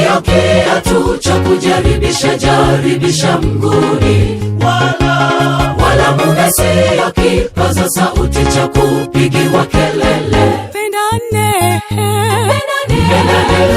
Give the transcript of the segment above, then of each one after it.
siyo kiatu cha kujaribisha jaribisha mguuni, wala wala mume siyo kipaza sauti cha kupigiwa kelele. Pendane, Pendane,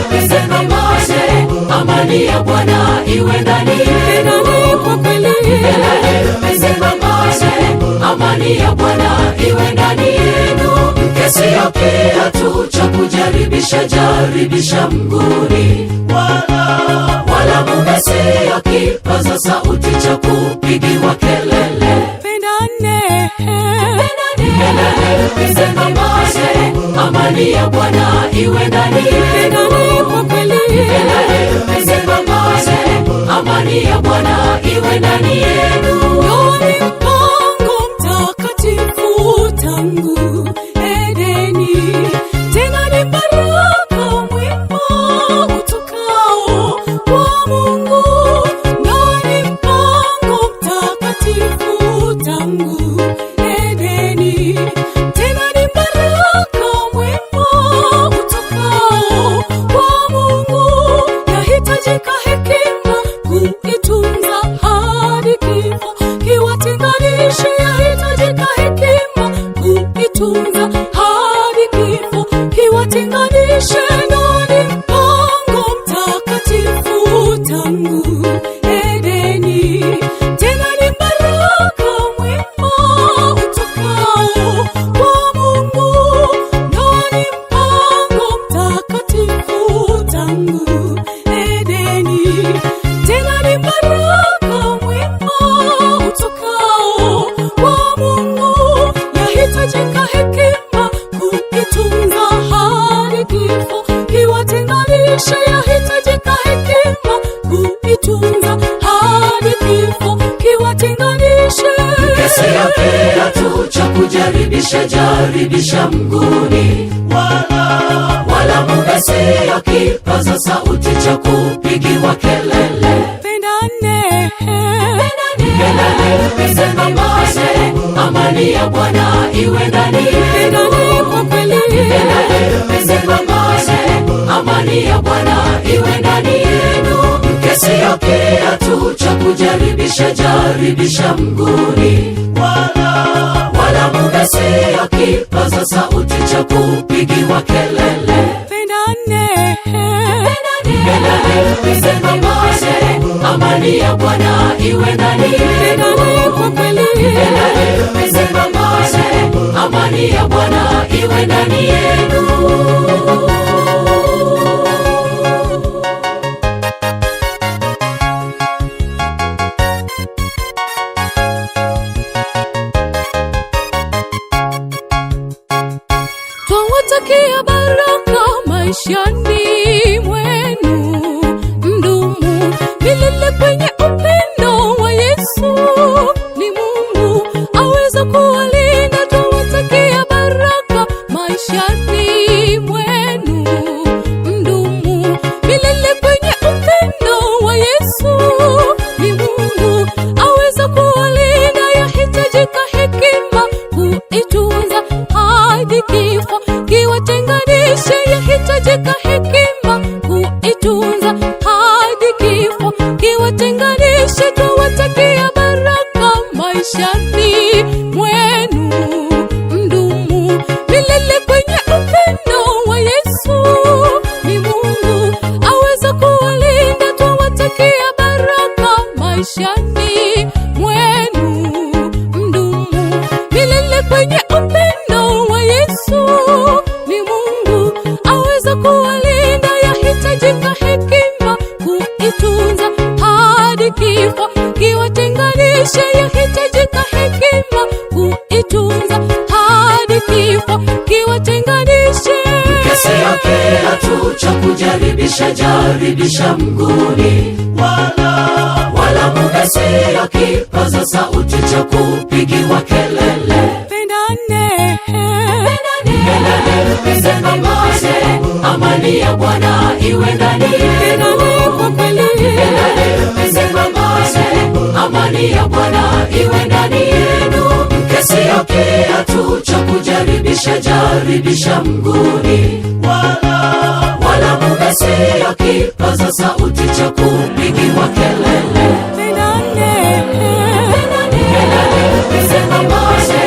pendane, amani ya Bwana iwe ndani yenu. pendane kwa kweli, Pendane, pendane, amani ya Bwana iwe ndani yenu. Mke siyo kiatu cha kujaribisha jaribisha mguuni, wala wala mume siyo kipaza sauti cha kupigiwa kelele. pendane, Pendane, pendane, amani ya Bwana iwe ndani yenu. pendane kwa kweli, Pendane, pendane, amani ya Bwana iwe ndani yenu. Ndoa ni mpango mtakatifu tangu Edeni, tena ni baraka mwema utokao kwa Mungu. Ndoa ni mpango mtakatifu tangu Edeni, tena ni baraka mwema utokao kwa Mungu. Yahitajika hekima kuitunza hadi kifo kiwatenganishe. Yahitajika hekima kuitunza hadi kifo kiwatenganishe. Ndoa ni mpango mtakatifu tangu Edeni, tena ni baraka mwema utokao kwa Mungu. Ndoa ni mpango mtakatifu tangu Edeni, tena ni baraka mwema utokao kwa Mungu. Yahitajika hekima kuitunza hadi kifo kiwatenganishe. Yahitajika hekima kuitunza hadi kifo kiwatenganishe. Mke siyo kiatu cha kujaribisha jaribisha mguuni, wala wala mume siyo kipaza sauti cha kupigiwa kelele. Pendane, Pendane, pendane, amani ya Bwana iwe ndani yenu. pendane kwa kweli, Pendane, pendane, amani ya Bwana iwe ndani yenu. Mke siyo kiatu cha kujaribisha jaribisha mguuni, wala wala mume siyo kipaza sauti cha kupigiwa kelele. pendane, Pendane, pendane, amani ya Bwana iwe ndani yenu. pendane kwa kweli, Pendane, pendane, amani ya Bwana iwe ndani yenu. Twawatakia baraka maishani mwenu, mdumu milele kwenye upendo wa Yesu. Ni Mungu aweza kuwalinda. Twawatakia baraka maishani mwenu, mdumu milele kwenye upendo wa Yesu. Ni Mungu aweza kuwalinda. Yahitajika hekima kuitunza hadi kifo kiwatenganishe. Yahitajika hekima kuitunza hadi kifo kiwatenganishe. Twawatakia baraka maishani mwenu, mdumu milele kwenye upendo wa Yesu. Ni Mungu aweza kuwalinda. Twawatakia baraka maishani mwenu, mdumu milele kwenye upendo wa Yesu. Ni Mungu aweza kuwalinda. Yahitajika hekima kuitunza hadi kifo kiwatenganishe. Yahitajika hekima kuitunza hadi kifo kiwatenganishe. Mke siyo kiatu cha kujaribisha jaribisha mguuni, wala wala mume siyo kipaza sauti cha kupigiwa kelele. Pendane, Pendane, pendane, amani ya Bwana iwe ndani yenu. pendane kwa kweli, Pendane, pendane, amani ya Bwana iwe ndani yenu. Mke siyo kiatu cha kujaribisha jaribisha mguuni, wala wala Wala mume siyo kipaza sauti cha kupigiwa kelele. Pendane, Pendane, msipambane,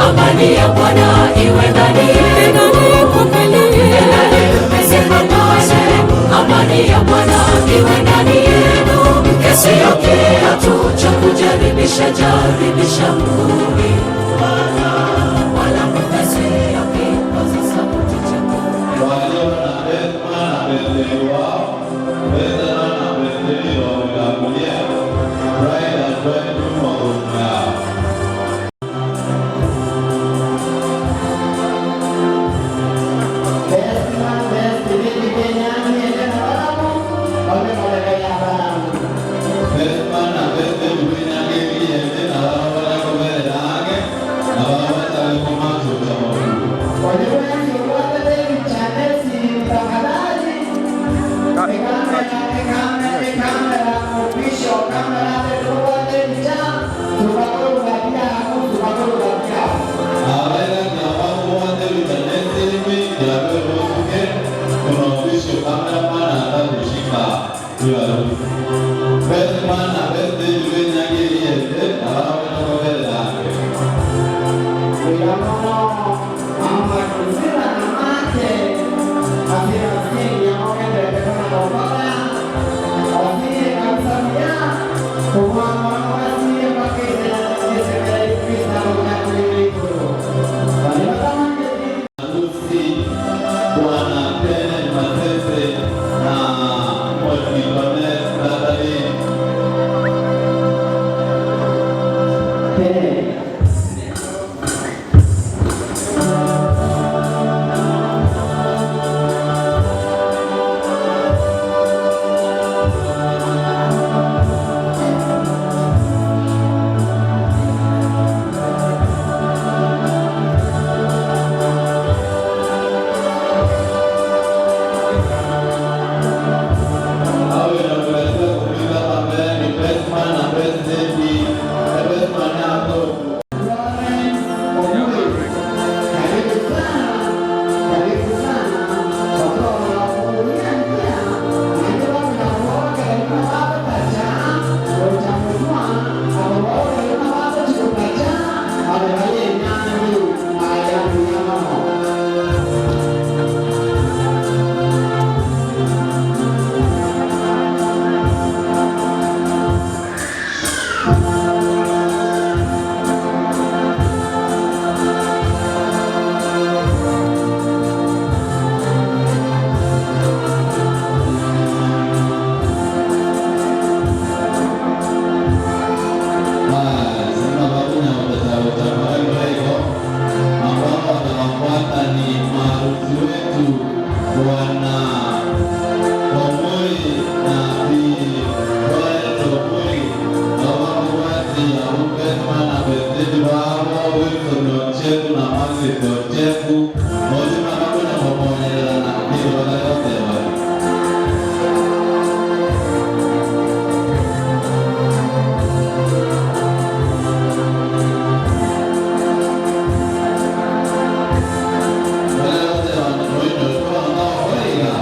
amani ya Bwana iwe ndani yenu. pendane kwa kweli. Pendane, msipambane, amani ya Bwana iwe ndani yenu. Mke siyo kiatu cha kujaribisha jaribisha mguu. Wala mume siyo kipaza sauti cha Walio na Bethma na Betheli wao, Bethana na Betheli wametangulia, bride and bridegroom wako nyuma yao. Bethma na Betheli wenyange na wao wako mbele yake, na wao watakumacho cha Mungu. Harusi Bwana Kenneth Matete na Mwakitonet Natalie. Hao inakuletea kufika hapa mbele ni Bestman na Best Lady. Bestman hapo. Ambao watawafuata ni maharusi wetu Bwana Omoi na Bi Violet Omoi na wafuasi ya Bestman na Best wao Wilson Ochefu na Maxis Ochefu Mojima hakuna momonyela na ndio yote wale. Wale wote wanaoitwa wanaoiga.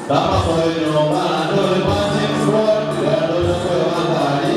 Kama kwa nyumba ndio ni Road, ndio kwa mandhari.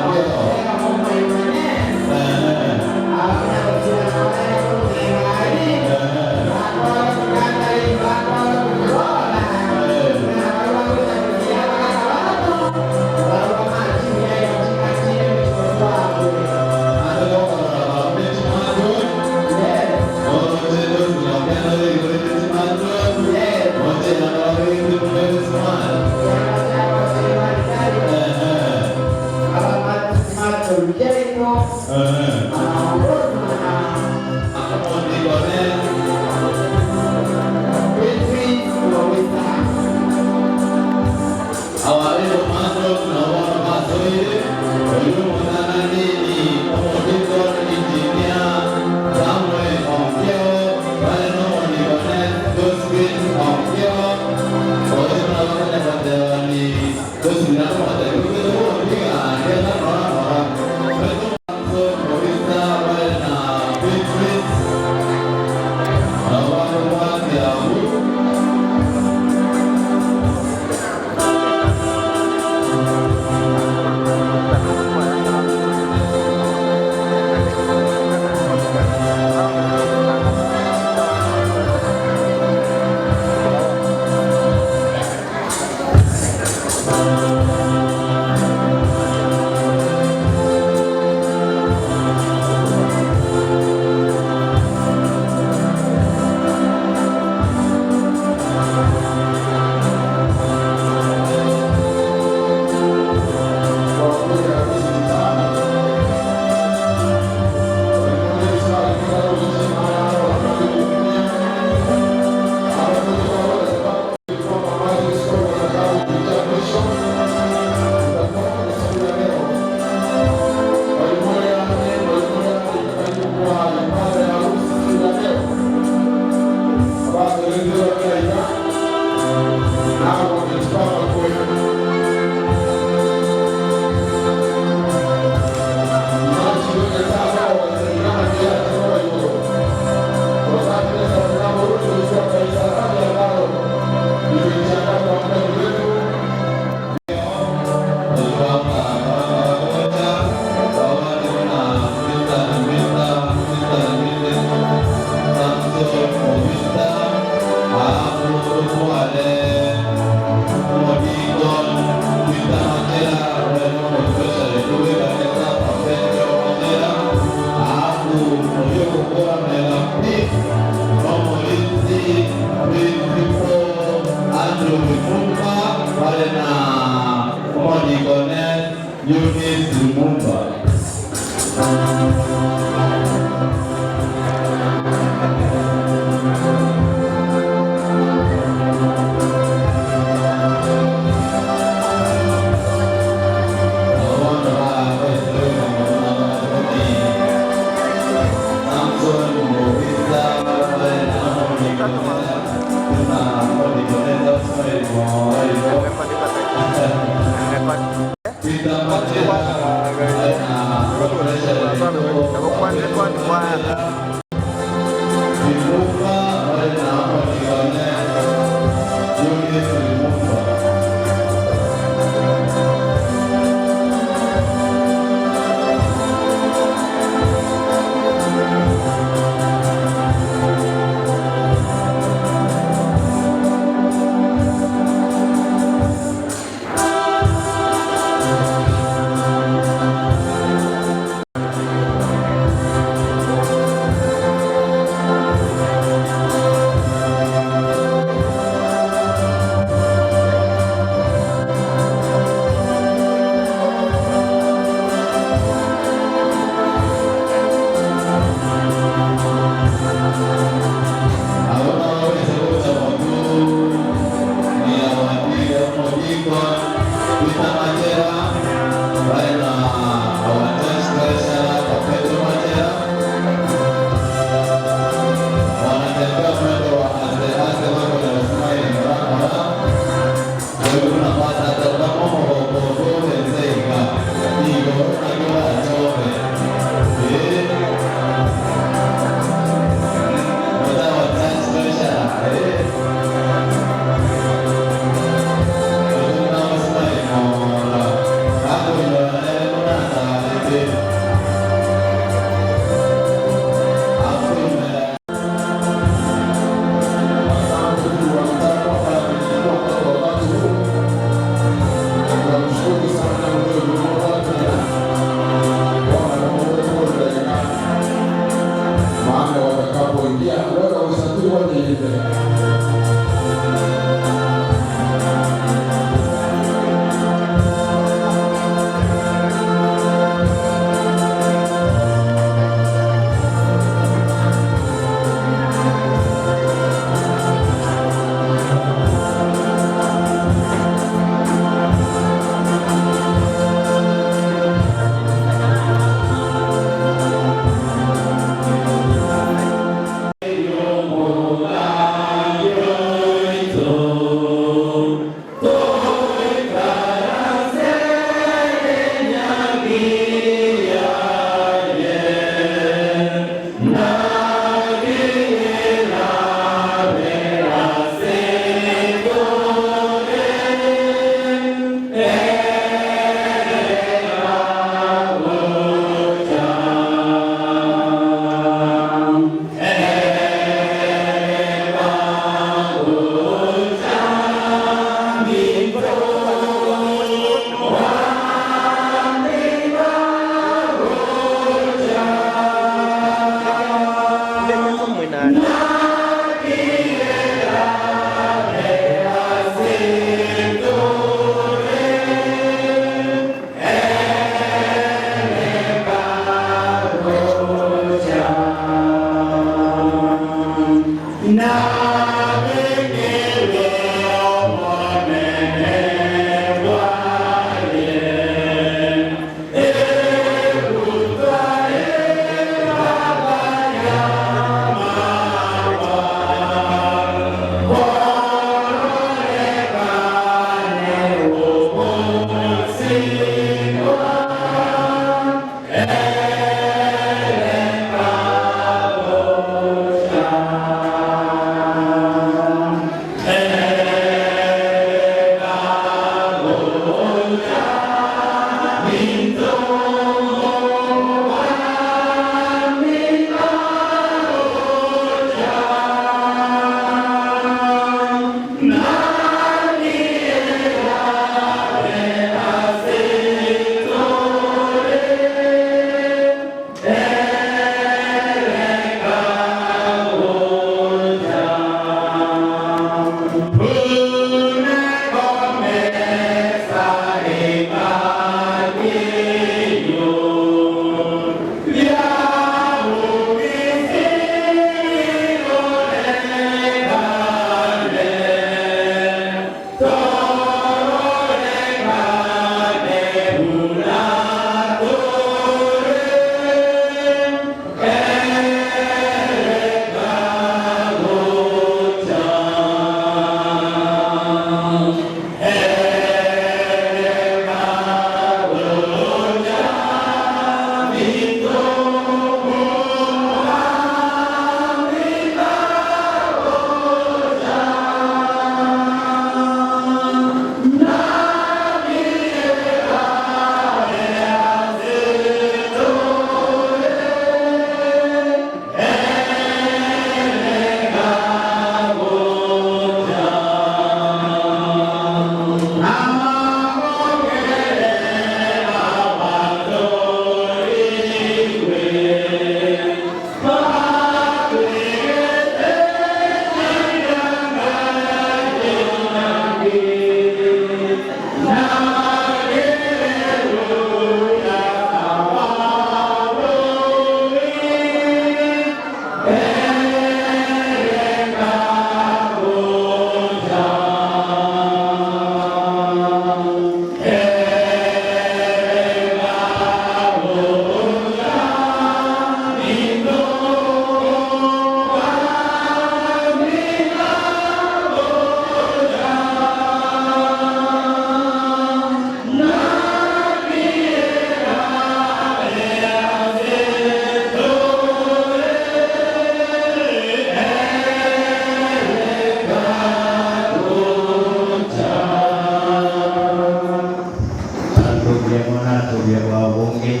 Tobia mwana tobia bwa obonge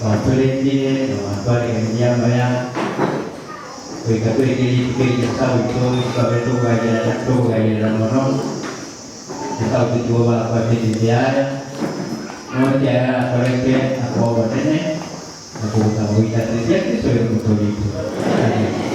batorendire na batwaregereria amaya goika toike rituko eri Nyasae oito twabe togogagerana togogagerera mono Nyasae oito tigo bakwatete aya notiaya arakoreke akoa obonene na kogotaba goika ase ase Kristo ere omotoori oito. Amen.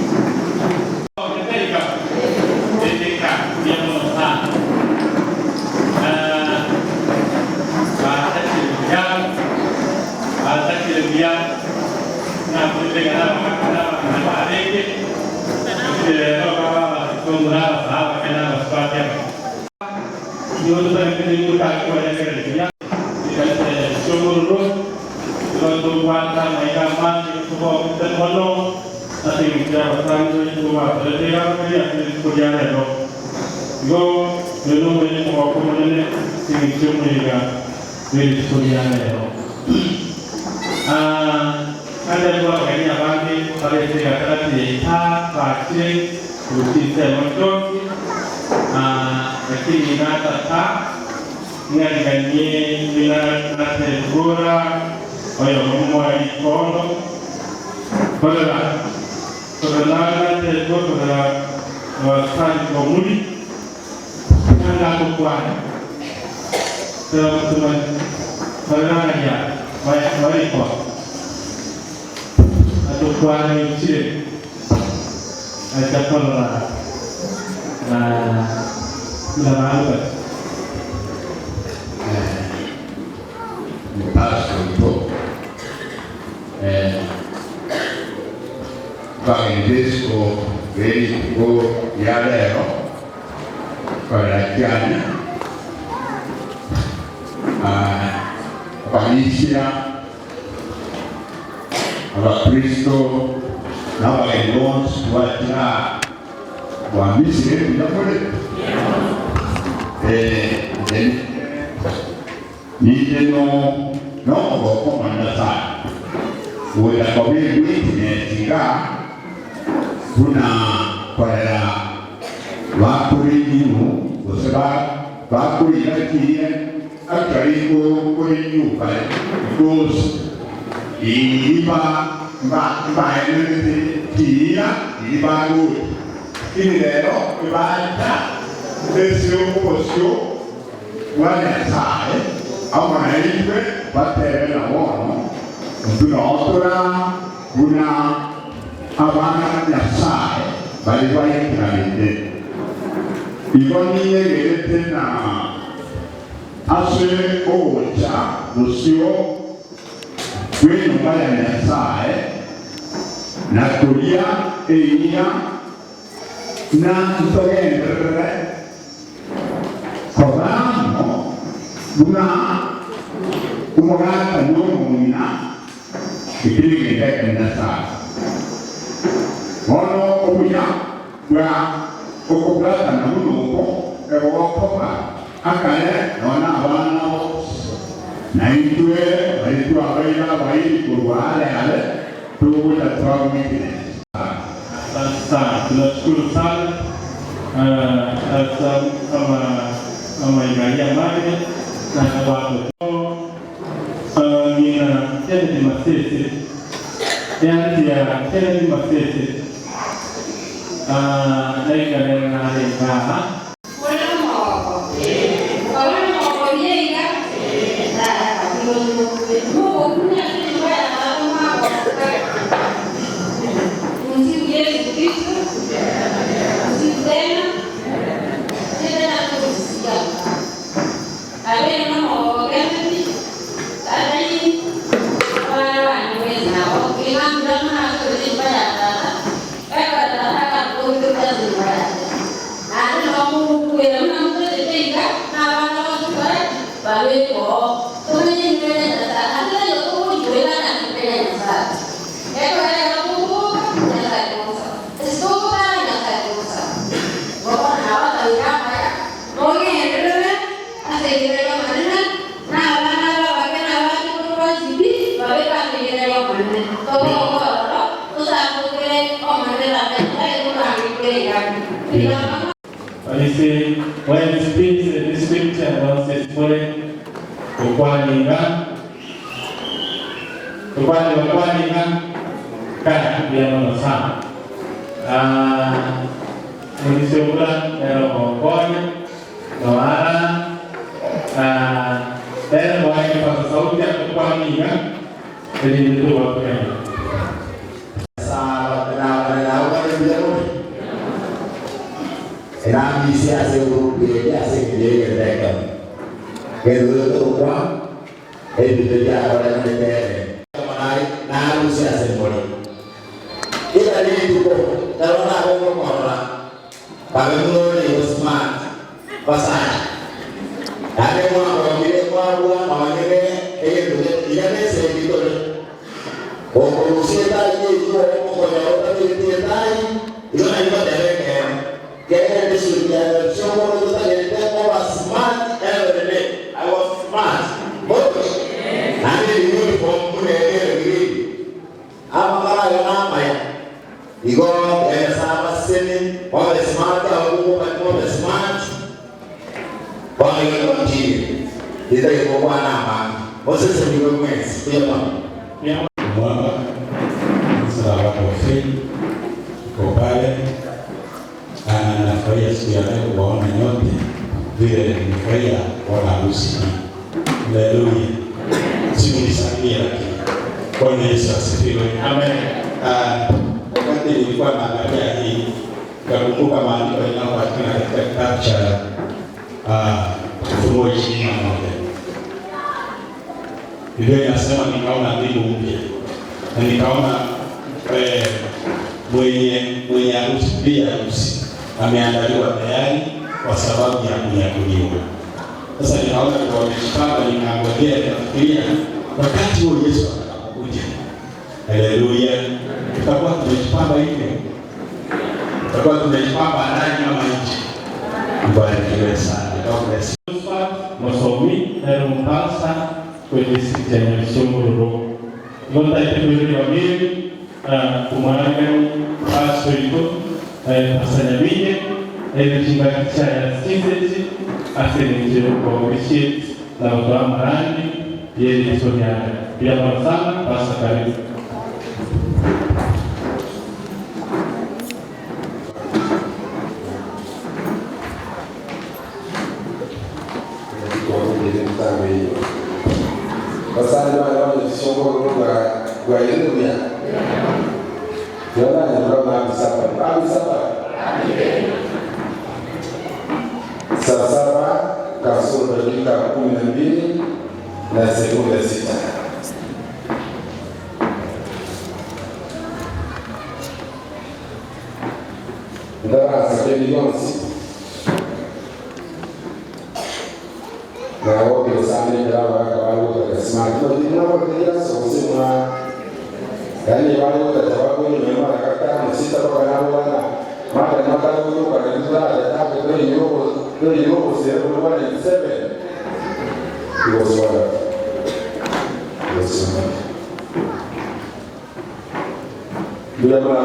Ninche nomogoko omonene sana gocha koba ewitness iga buna korera bakorenew gose bakoira chiria actually nkorenew kare because riria mbaenenete chiira riria bagocha lakini rero ebacha ase obosio bwa Nyasae amo naintwe batebe na bono, intwe noo tore aa buna abana ba Nyasae baria baikeranete. Igo ninyegerete na ase ogocha bosio bw'enyomba ya Nyasae, na koria eira, na ntogenderere koba amo buna omogaka na omong'ina, ekio negento ekenene sana. Bono obuya bwa okobwatana buna oko egokoba akare nonya nabana bonsi, na intwe baria twabeire abairi korwa are are togocha twa witness. Asante sana, tunashukuru sana ase amaiga amanene na abanto. Ng'ina Kennedy Masese, eanti ya Kennedy Masese, naikare nare igaa. More nomogoko? Mokaba nomogoko buya iga? Tata, mogokumia ase enyomba ya tata mwagoka. Tumsifu Yesu Kristo. Tumsifu tena. Tena tumsifu. Abeire nomogoko kende pi, tata inwe, abana bane mwensi nabo, ng'a mbuya mono ase ogocha enyomba ya tata, ekero tata akatokire gocha ase enyomba ya tata. Naende nabo mogokuera buna motochete iga, na abana bonsi kore ki? Babekwe oo. Tomenye inwe na Nyasae, ase taiyo togoiborera ase ime ya Nyasae. Ekero ekero togoboka, Nyasae togosaba. Ase togotara, Nyasae togosaba. Igo bono nabasabeire amaya. Mogenderere ase eng'ena y'Omonene, na abana aba abake na abachokoro bonsi pi babekwe ase eng'ena y'Omonene. Togoka ororo, tosambokere Omonene Tata Nyasae torange ring'ana. Ring'ana. You see, when he speaks in this scripture about Sesmore, okwaninga, okwani okwaninga, kaya mbuya mono sana. Ah, Omoisia nere ogokonya, noara, na nere moe ekipaza sauti atokwane iga, erinde tobakonyane. Erambise ase egroup eria ase engencho y'egento ekemo. Gento gekorokwa ebinto biakorekanete ere. Narusie ase more. Kera rituko ekero ndabe ngokorora, kabe buna ore igo smart, basacha. Naende mwagokire mwabua nonye ne egento gete, iga nesegi tore. Okorusia etai eyio okonyora otabegeti etai, igo nari goteba ekeene. Kera egesusu kiaye ki'omonto totagete koba smart every day. I was smart. Moroche? Naende eri uniform buna ere ere green. Amang'ana ayo namaya. Igo Nyasae abasemi mobe smart abakungu baria mobe smart. Bono igo continue. Titari gokwana amange. Mosesenigwe mwensi. Mbuya mono. Omwaka msalaba Kofi iko pale na nafurahia siku ya leo kuwaona nyote vile nimefurahia kuona harusi hii. Haleluya. Simunisalimie lakini. Bwana Yesu asifiwe. Amen. Ah, wakati nilikuwa naangalia hii nikakumbuka maandiko yanayopatikana katika kitabu cha Ufunuo 21. Biblia inasema nikaona mbingu mpya na nikaona mwenye harusi, bi harusi ameandaliwa tayari kwa sababu ya kunyakuliwa. Sasa nikaona kwa wamejipanga, nikaangojea, nikafikiria wakati huo Yesu atakapokuja, haleluya, tutakuwa tumejipanga hivyo, tutakuwa tumejipanga ndani ama nje. Mbarikiwe sana. God bless you. Mosomi nere. omopasta bwe district ya Nyabisiongo. Igo ntaete koiroria babiri komwarigani pasta oito Pastor Nyaminye aire chingaki chiaye ase chinsa echi ase eng'encho ya officiate na gotoa amarangi ye eriso riaye. Mbuya mono sana Pastor karibu. Basani bane banyesishongororo bwaire buya Saa saba kasoro dakika 12 na sekunde 6. Ndarasa kendi yonsi nawogera sana ekiraba akabalugakasimaki nabateyasoosema yani balugatabakunyuma kakatano sita paka nabulana mata mataluukanaiatatatoiyokoseekulwanekisebe It was wonderful. It was wonderful. Bila mwana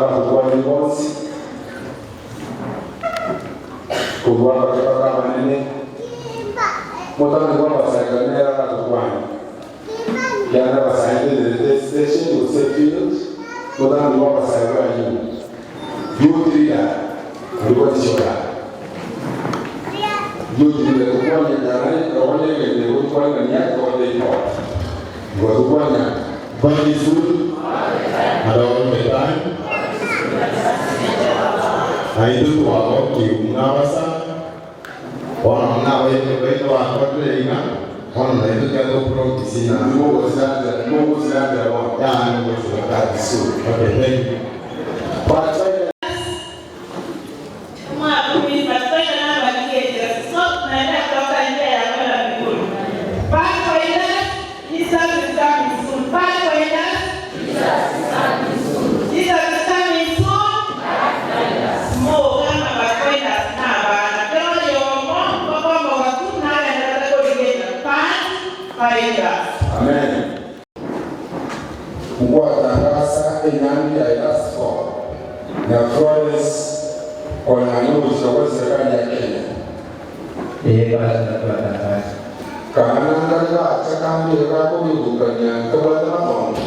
bonsi kubwa bakaba banene mutano kwa basaganera bakwana yana basaende the station will say field mutano kwa basagana you youth leader alikuwa tishoda youth leader kukwanya kana kaone ngende kukwanya ni yako kwa kwa kukwanya God is good at all the time. Aitu twagokĩung'abasa ona mnaweitwakwatĩrĩiga ona naitũtiatũprokisina Okay, thank you. Jesus is coming soon. Pathfinders, Jesus is coming soon. Mo kama Pathfinders na bana. Pero yomo kokombo wakuna na nataka Pathfinders. Amen. Ngwatangaza enyangi ya Elasto na Florence Konyanuzi kwa serikali ya Kenya. Eh, basi tuwatangaza. Kanangaga achakambira kubibukanya nkabata matongo.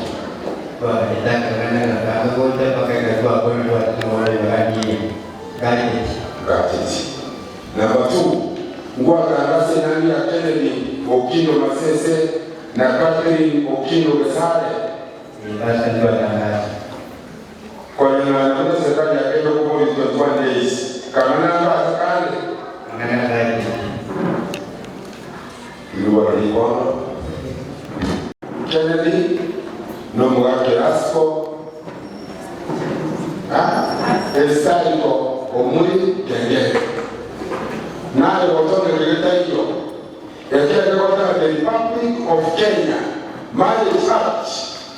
Twataka kana pakai kwa kwa kwa Gadget. Gadget. Namba 2, ngwatangaza enyangi ya Kennedy Okindo Masese na Catherine Okindo Gesare. Eh, basi tuwatangaza. Kwa nyana serikali ya Kenya kwa 21 days. Kanananga achakande. Kana gadget. Iruwa likono. Kennedy no mugake Rasco Estariko omuri kenge naye gotonge kigeta iyo ekere gotanga the Republic of Kenya Marriage Act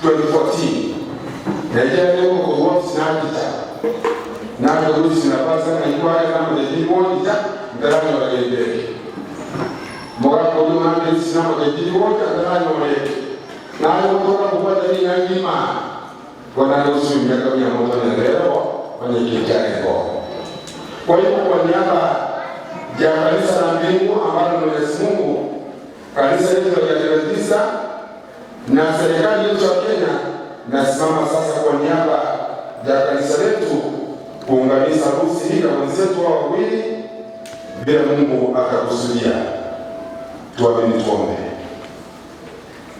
2014 ekere ko sinakita nawe gusi napasa na ikwaya na mudedi wonja ndaranyo bagendeke mugako uyu sina mudedi wonja ndaranyo bareke nawe kutoka kukwata ni nyangima bwana Yesu miaka 100 leo kwenye Kwa hiyo kwa niaba ya kanisa la mbingu ambalo ni Mwenyezi Mungu, kanisa hili la Kiadventista na serikali yetu ya Kenya, nasimama sasa kwa niaba ya kanisa letu kuunganisha harusi hii na wenzetu hao wawili bila Mungu akakusudia. Tuamini, tuombe.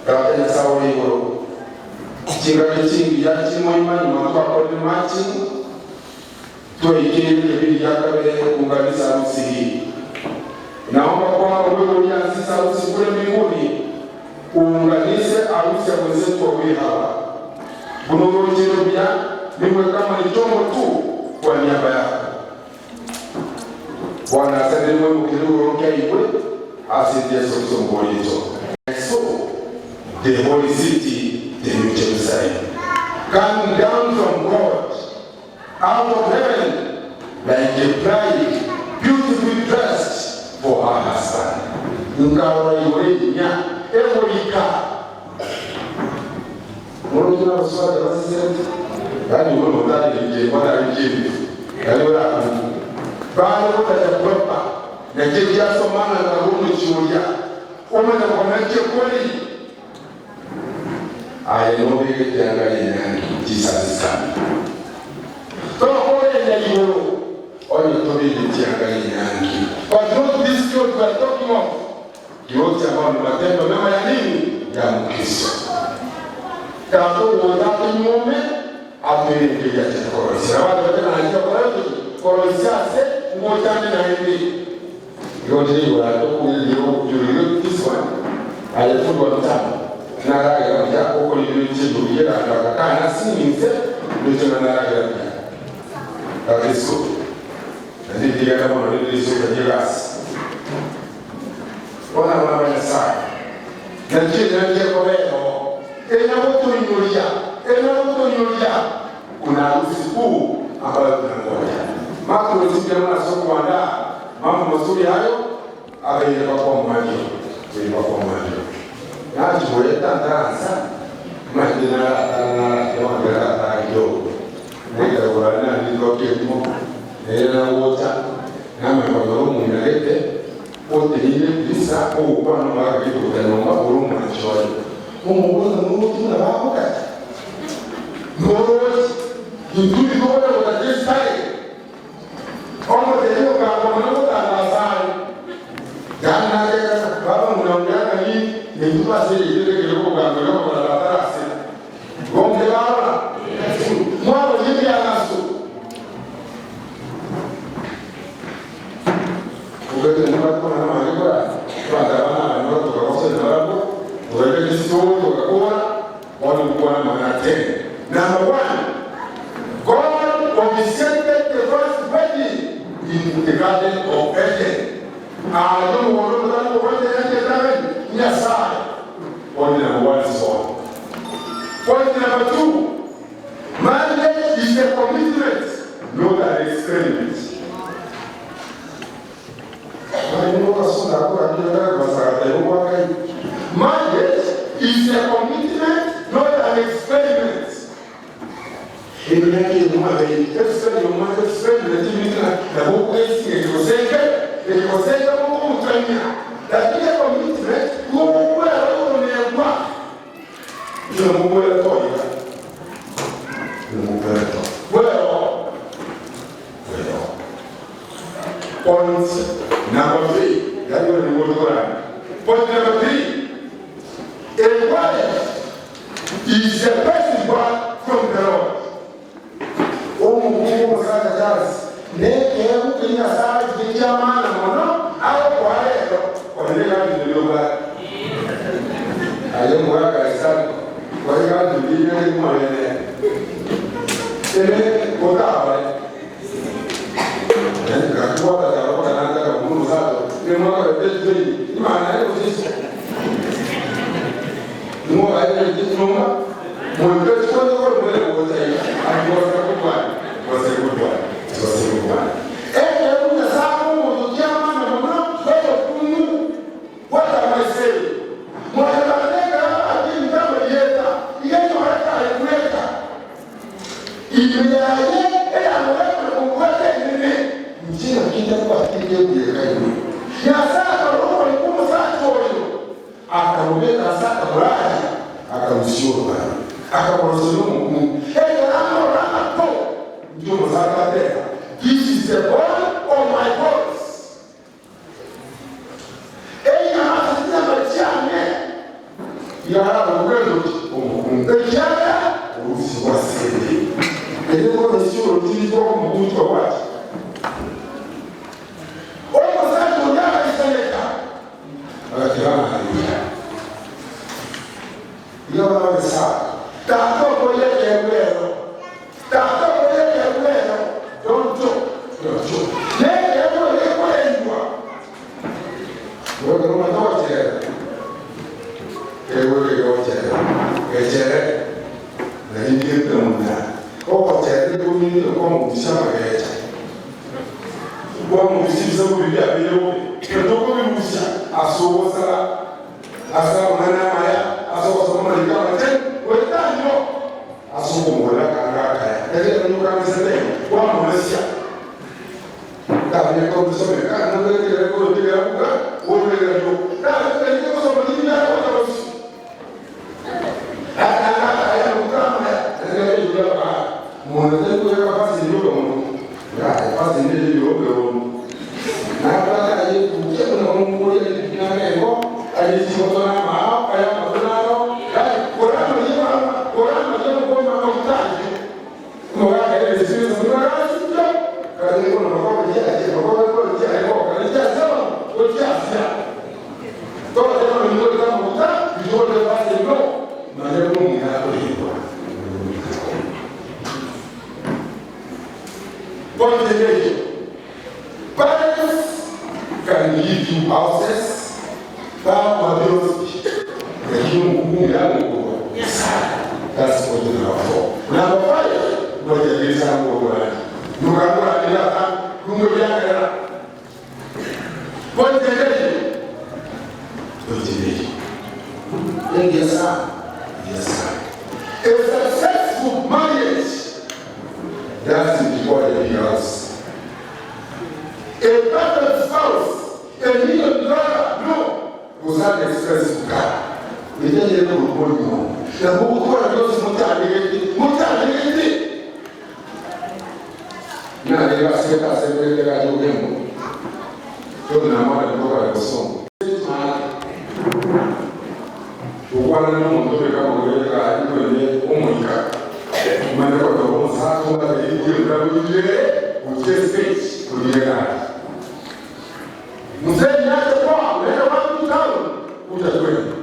Tata Nyasaye iguru chingaki chingi yakimoimani matwakore machi tweikire kibiri gya kabere kuunganisha harusi hii. Naomba kwamba wewe ulianzisha harusi kule mbinguni uunganishe harusi ya wenzetu wawili hawa. Bunurujiro bya niwe kama ni chombo tu kwa niaba yako. Bwana asante Mungu kidogo igwe asante Yesu Kristo mbolito. So the holy city, the new Jerusalem, coming down from God out of heaven like a bride beautifully dressed for her husband. Nkarora igore inya abasubati abasesenti, yaani bono otarigirie otarigirie yaani orakungu. Bare gotacha proper, naki ekiasomana na omochie oria, omanye kona nki ekori. Aye nobeke ekianga ri'enyangi, Jesus is coming. Tokorenda igoro onye tobegeti anga ri'enyangi. But not this clothes we are talking of, clothes ambayo ni matendo mema ya nini? Ya Mkristo. Tata ogocha atoinyuome atoirenge eria achete koroisia. Nabo atebete ng'a nachia gokora ki? Koroisia ase ngocha ande naende. Igo ndire igoro ake okogwenia you this one aye fundi wa mitambo naragera buya okorire chindugu y'egando agakana asing'inse ndoche ng'a naragera buya that is good naende ndigenda mono rinde risoka ri'egasi bono abana ba Nyasaye naki enyancha ekobera oo enya gotoinyoria enya gotoinyoria Kuna harusi kuu ambayo tunangoja. Maturosikia muna ase okoandaa mambo mazuri hayo, abeire mpaka omoerio, beire mpaka omoerio. Nachia goeta ntaransa, manyete naratara naratara bono naratara kidogo. Naika igoro aria naritokia erimo, nere nagocha, namanya konyora omong'ina gete, oteneine edirisa, ogokwana omogaka gete gocha nyomba ore omwanchi oye. Omoboria ng'a noroche buna bagotacha? Noroche intwe titokonyara gotacha esitari? Omotebia okanga omone gotangasa aye. Yaani nategerera baba ng'ina oria ng'a nintwe twasereire ekero okogamba iga okogora tata arasira. Igo mbuya barora? Mwaroria ebiagaso. Ogetire nabare amang'ana amange korara, abanto aba nabanyora tokagosoria nabarabwo, togaika chisitoro togakora, bono ngokwana amang'ana ten. Number one, God officiated the first wedding in the garden of Eden. Aye omogondo omotari gokorete enyancha etang'ani, Nyasaye. Point number one is on. Point number two, marriage is a commitment, not an experiment. Marriage is a commitment, not an experiment. Lakini commitment Point number 3. Yaani wewe ni mmoja kwa Point number 3. A wife is a blessed one from the Lord. Omukungu omusacha Charles nekeegu keri Nyasaye chike chi'amana mono agokoa rero korende egati ndiri obwate. Aye omogaka Isaka kore egati ndiri nere mwanene ere otabare. Ime yaye eyamorekire kobwata enene, inche naki ntabwati egebuya ime. Nyasae akarora oborimo bw'omosacha oyo, akamobeka ase akamoraria, akarusia orobaro, akamoroseria omokungu. Ekero amorora amato, inche omosacha ateba, This is the bone of my bones. Enyama ase chinyama chiane yaraboka endoki omokungu, ekiagera orusia ase ende. Erio bono ase orotiri rw'omokungu gwacha. Omosacha oria agaisaneka, agateba ng'a Haleluya. Iga abana ba Isaka, Tata okoria ekeegwa ero, Tata okoria ekeegwa ero, don't joke, don't joke. Nekeegwa ere ekorendwa. Igo ekero omanyete gochera, keegwa eke gegochera, gechere, naende ndiete muna. Ogochera ekominto kwamobisia amagecha. Kwamobisia ebisaku biria biabeire bobe, na tokobirusia ase ogosaba. Ase amang'ana amaya, ase ogosoma amariko amachenu, goika ayio. Ase okomogorera akanga akaya. Ekero nyokangesete, kwamoresia. Parents can give you houses, That's point number four. Number five, ngoja A successful marriage doesn't require a big house. A perfect spouse, a million dollar, no, was not expensive car. Nijye rero urugo ntabwo gukora byose mutangirete mutangirete nane baseka asemerere gaje ugemo to na mwana kutoka kusoma ukwana n'umuntu reka mugoreka ikwende umurika mane ko to musako ngate ikwenda kujire uchese kujire mzee niache kwa unaenda wapi tano utakwenda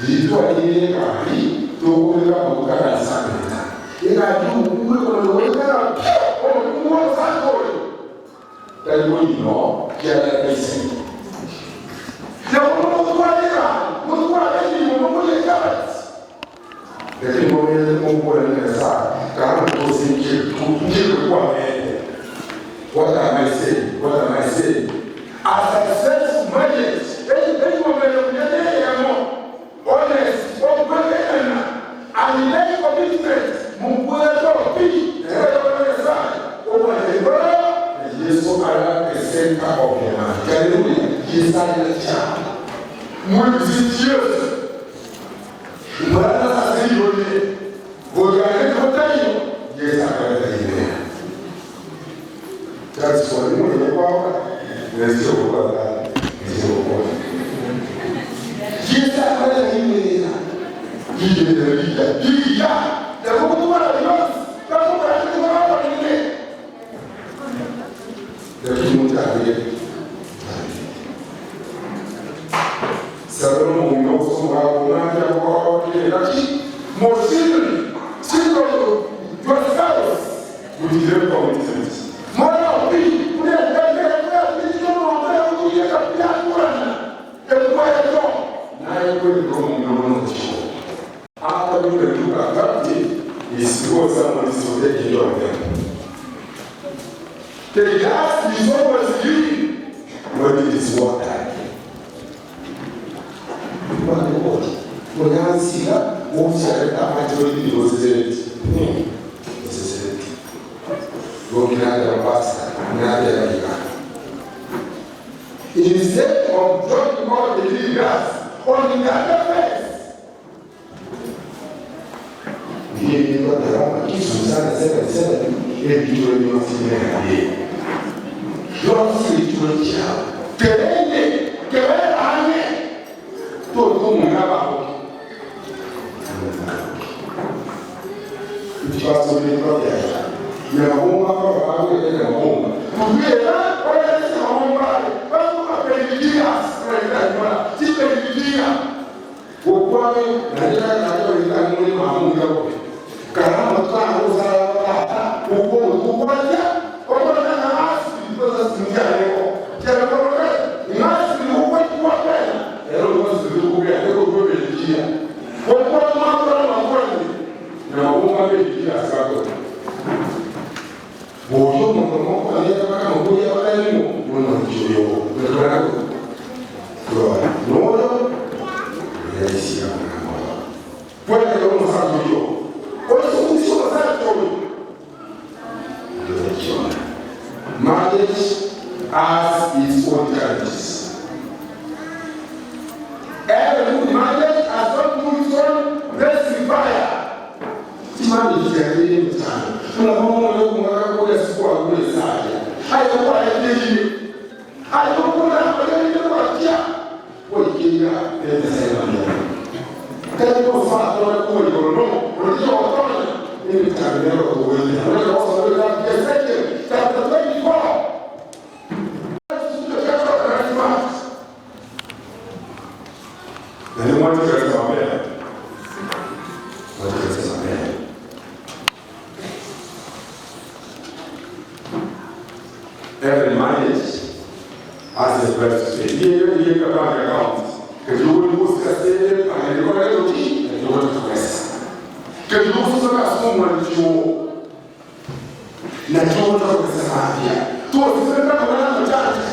yitwa ile kali tokuleka mukaka sakata ika juu kule kuna weka o kuwa sako tali no kia la pesi ya uno kwa ira mtu kwa ni mtu kwa ira lakini mbona Mungu anaweza kama tusingie tuingie kwa mbele. What am I saying? What am I saying? A successful marriage, honest, open, and lay commitment, Mungu atopi, Yesu ala the center of the man. Hallelujah. Yesu ala cha. Multitude. Bwana sasa yule. Bogane kotayo. Yesu akaleta ile. That's why you know kwa Yesu kwa Yesu kwa. Yesu akaleta ile. Ile ile ile. Ya kwa Dios. Kama kwa kwa ile. Lakini mtu aliye Salomo unoso wa kunanja kwa kile laki Mosiri siko your spouse with the commitment. Mwana pi kule ndende kule kile mwana kule kapia kurana. Ekwa yeto na yeko ndio mnono chiko. Hata yule luka kati is because someone is taking care of them. The gas is always green when it is water. Onyansira wokyaleta amajoli ozezereti ozezereti gokinanja pasta nanja Instead of joining all the leaders on the other face. Ndiye ndio kisu sana sema sema ebituro byonsi byonsi ebituro kyabo kerende kererane totumuna babo nyamahumba nyamahumba kubera nyamahumba ti okwame najira kajo ita muri mamunga ko karama twa uzara tata uko ukwaja obona na asi because sinja leko jara ko ngasi uko kwa kwena ero ko siku ko ya ko ko beligia okwa makora makora nyamahumba beligia sako Boyo moko aliye kama mmoja wa elimu mwana kiyo ndio no yo yesi ya mwana. Pwede yo no sabe yo. Tari gosara tore kori no, uri otonya. Ni mtandao kuweza. Unaweza kusoma kitabu cha Ezekiel chapter 24. Na ni mwanzo katika mapema. Mwanzo katika mapema. Every marriage has a price to pay. Hiyo hiyo kwa bank account. Kejuo ni kusika sele, angekuwa leo ki, kejuo ni pesa. Kejuo sasa somo ni chuo. Na chuo ndio pesa mapya. Tu usisema kama na mtaji.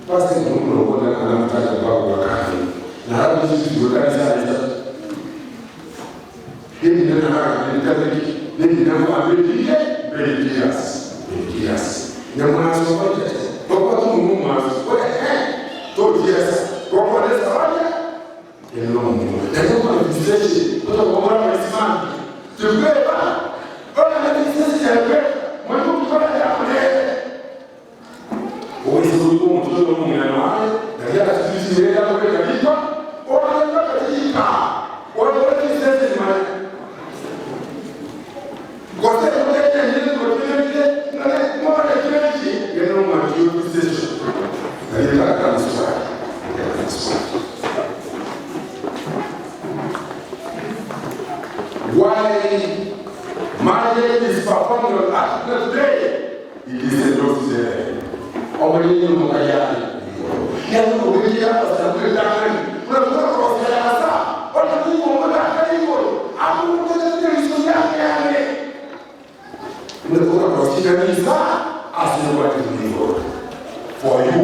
Basi ni Mungu ndio ana mtaji kwa wakati. Na hapo sisi ndio kanisa la Hili ndio nataka nitaziki. Nini ndio ameliye Beligias. Beligias. Na mwanzo wa Kwa tu Mungu mwanzo. Kwa eh to yes. Kwa kwa lesa wale. Ndio Mungu. Na ndio kwa mtizeshi. Kwa kwa mara msimamo. Tukeba. Ona na mtizeshi ya kwa. Mwanzo kwa ya kule. Uwezo ulikuwa mtoto wa Mungu na wale. Na ya sisi ile ya kwa kabisa. Ona ndio katika. Ona kwa mtizeshi ni maana. Gose kutete nyine kutete na mwana kimechi yeno mwanzo mtizeshi. Na ile kama swali. Why marriage is performed on earth today? It is a doctrine. Ọmọ yẹn ní ọmọ kaya ni. Yẹn ní òwe yẹn ọ̀sán tó dáná ni. Wọ́n lọ sọ̀rọ̀ ọ̀sán yẹn sá. Wọ́n lọ sí ìwọ̀n mọ́tò àkàlẹ́ ìwọ̀n. Àwọn ọmọ tó tẹ̀lé ìṣó yá kẹ́hìn. Wọ́n lọ sọ̀rọ̀ ọ̀sán yẹn sá. Àṣeyọ̀wá ti ní ìwọ̀n. For you.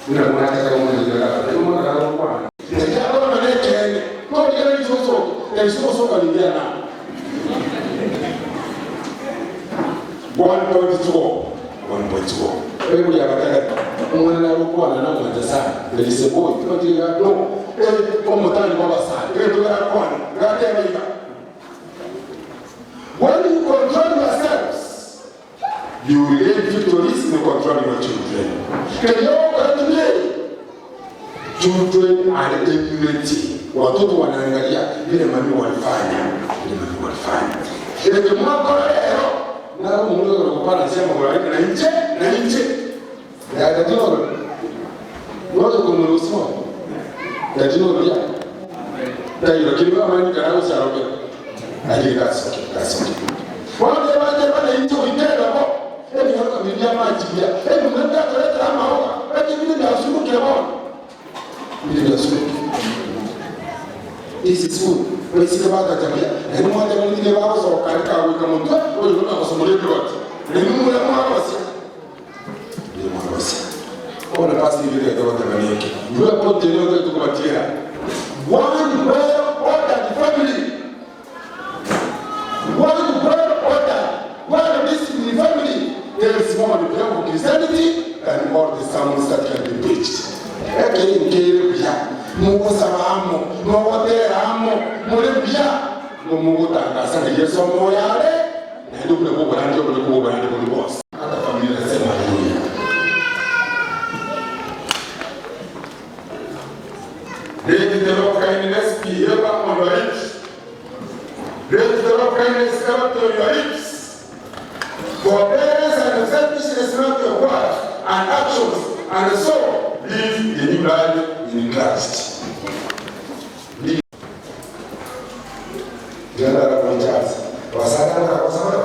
Wọ́n lọ mọ̀ akẹ́kọ̀ọ́ wọn lè yọra. Wọ́n mọ̀ akẹ́kọ̀ọ́ wọn. Nàìjíríà lọ́nà náà kẹ́hìn. Lọ́ọ̀dì yẹn ní ìṣó ìṣó kàlí yẹn náà. 1.4 1.4 Hebu ya bataka umwana na na mwana sana elise boy toti ya no eh omutani kwa basali eh to ya kwana ngate ya When you control yourselves, you will gain victories in controlling your children. Can you today? Children are emulating. Watoto wanaangalia vile mami walifanya, vile mami walifanya. Ile mwaka leo na mundu akupana sema kwa na nje na nje. Ya tatino. Ngoja kumruhusu. Tatino pia. Tayo lakini kama ni karao saroke. Lakini that's okay, that's okay. Wale wale wale nje uitenda hapo. Hebu hapa Biblia maji pia. Hebu mnataka kuleta ama hoga. Hebu vile ndio asubuhi bwana. Vile ndio asubuhi. This is good. Wesike bakatabia. Nani mwate mwingine babo so karika wika muntu. Oyo ndo akasomole plot. Nani mwe mwa basi. Ndio mwa basi. Ona pasi ile ndio kwa tamaniki. Yule pote leo ndio tukupatia. One well ordered family. One well ordered, well disciplined family. There is more the prayer of Christianity than all the sermons that can be preached. Eke nkere bia mugusabamo nogoteramo muri bia nomugutangasa nge Yesu moyale na ndio kule kubwa ndio kule kubwa ndio kule boss. Hata familia nasema haleluya. Let the love kindness be ever on your lips. Let the love kindness ever to your lips. Forbearance and selfishness not your words and actions, and so live a new life in Christ. Jana la Charles. Wasana na wasana.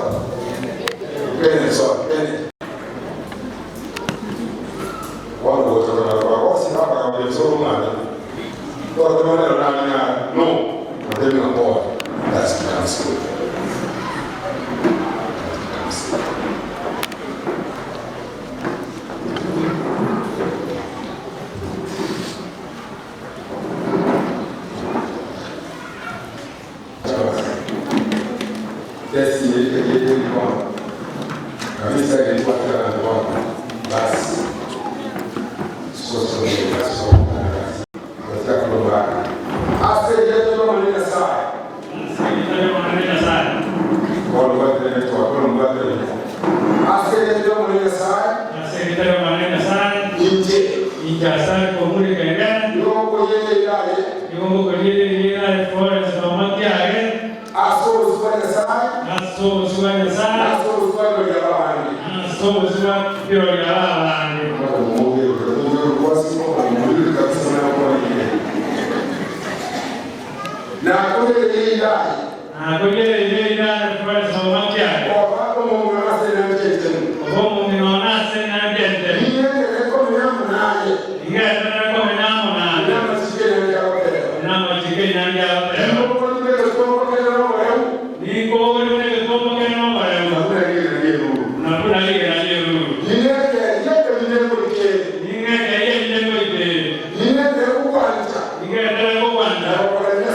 Bene so, bene. Wangu wote kwa kwa wasi hapa kwa msoro mwana. Kwa kwa maana na na no. Nataka na boy. That's becomes good. That becomes good. Tesi ile ile ilikuwa kabisa ilikuwa tena kwa basi sio sio sio katika kulomba ase yetu maneno sana kwa lugha yetu kwa lugha yetu ase yetu maneno sana inje Injasare komuri kengene yoko yeye yaye Igongo Ngokorigereria aye Florence mama kiage. Ase obosio bwa Nyasae. Ase obosio bwa Nyasae. Na ase obosio bwa birori ababani. Na ase obosio bwa birori ababani. Nakorigereirie ira aye Florence mama kiage. Oba omong'ina ase enyancha enchenu. Oba omong'ina one ase enyancha enchenu. Ning'enderere komenya amo naye. Namachiko enyancha agoteba. Ninkobogori buna egekombe kere noboreu. Na buna rigena ri'eruru. Ning'ekerie ebirengo ikeere. Ning'enderere gokwancha. Na gokoremia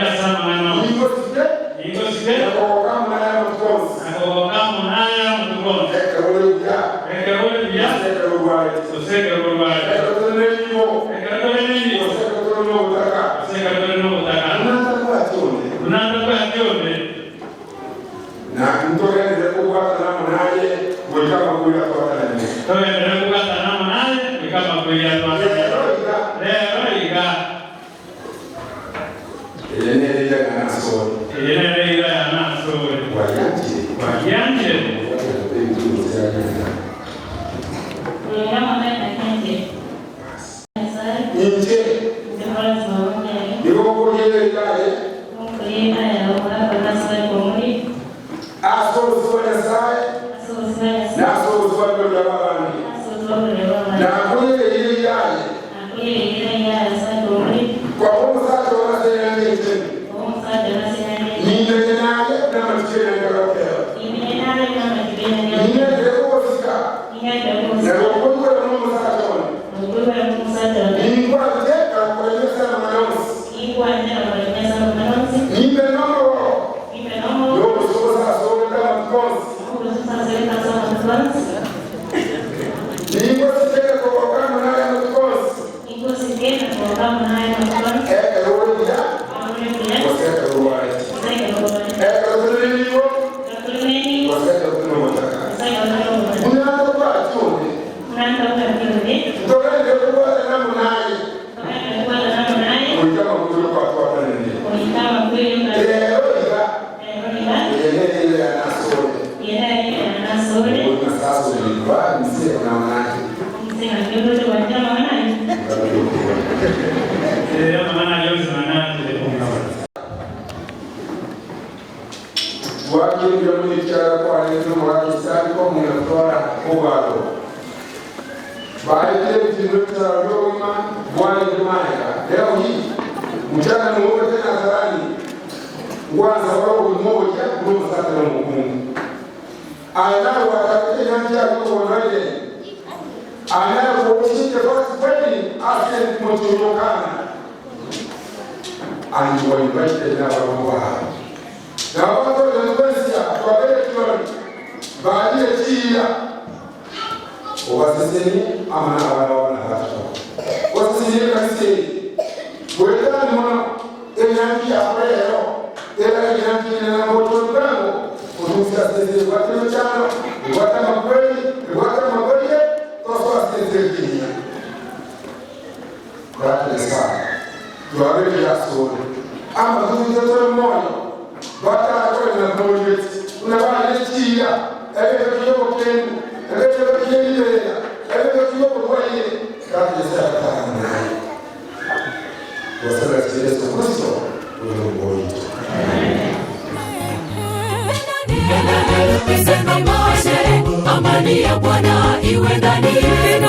ase amang'ana onsi. Ningosike. Na kogoka amo naye amatuko onsi. Ekero ore buya. Gose ekero orwarete. Ekero tore nenibo. Gose ekero tore nobotaka. Buna ntabwati onde. Togenderere kobwatana amo naye goika amakweri atwatanere. Rero iga. Eye nere eira yane asore. Gwagianchire. Inche nigo nkoyereria aye ase obosio bwa Nyasae, na ase obosio bwa birori ababani, nakoyereirie aye kwaba omosacha one ase enyancha enchenu, nimenye naye namatuko enyancha agoteba, ning'enderere kogosika na gokoigwera nomosacha one, ninkwanche na gokoremia ase amang'ana onsi, nimbe nomororo nobosio bosasogete amatuko onsi, ningosikere kogoka amo naye amatuko onsi, ekero ore buya gose ekero orwarete, ekero tore nenibo gose ekero tore nobotaka. Buna ntabwati onde, ntogenderere kobwatana amo naye goika amang'ana okwatwatanire. Rero iga, eye nere eira yane asore, Oyo Nyasae asoreirwe inse namang'ana Ee, amang'ana ayio onsi nananchire. Gwakendire buna ekiagera kwarenge omogaka Isaki omong'ina Flora Obado. Baetire ebitindo ebichara bi'obogima bwarenge magega. Leo hii mchana mweupe tena hadharani kwanza wala obogima oboyia buna omosacha na omokungu. Aye nawe gwachakete enyancha yaye obonoire aye nawe gwochite first wedding ase mochorokana and you were invited now bamubaha nababatolekwensia twabere kirori balie kiira obaseseni ama n'abaana babana bato oseseni ekanisa eri bwetani muno enyangi yakoleero era enyangi nenambotolugango otuusasese egwata emikyano egwata amakweri egwata amagoye tosoasese ekinya ratesa twabe byasole ama tuzitetole moyo batakolena nolweti unabanekiira ebintu by'obukengu ebintu by'ebibeera ebintu by'obulwaire ratesa yatanaye wasala Yesu Kristo ulimwengu. Amani ya Bwana iwe ndani yenu.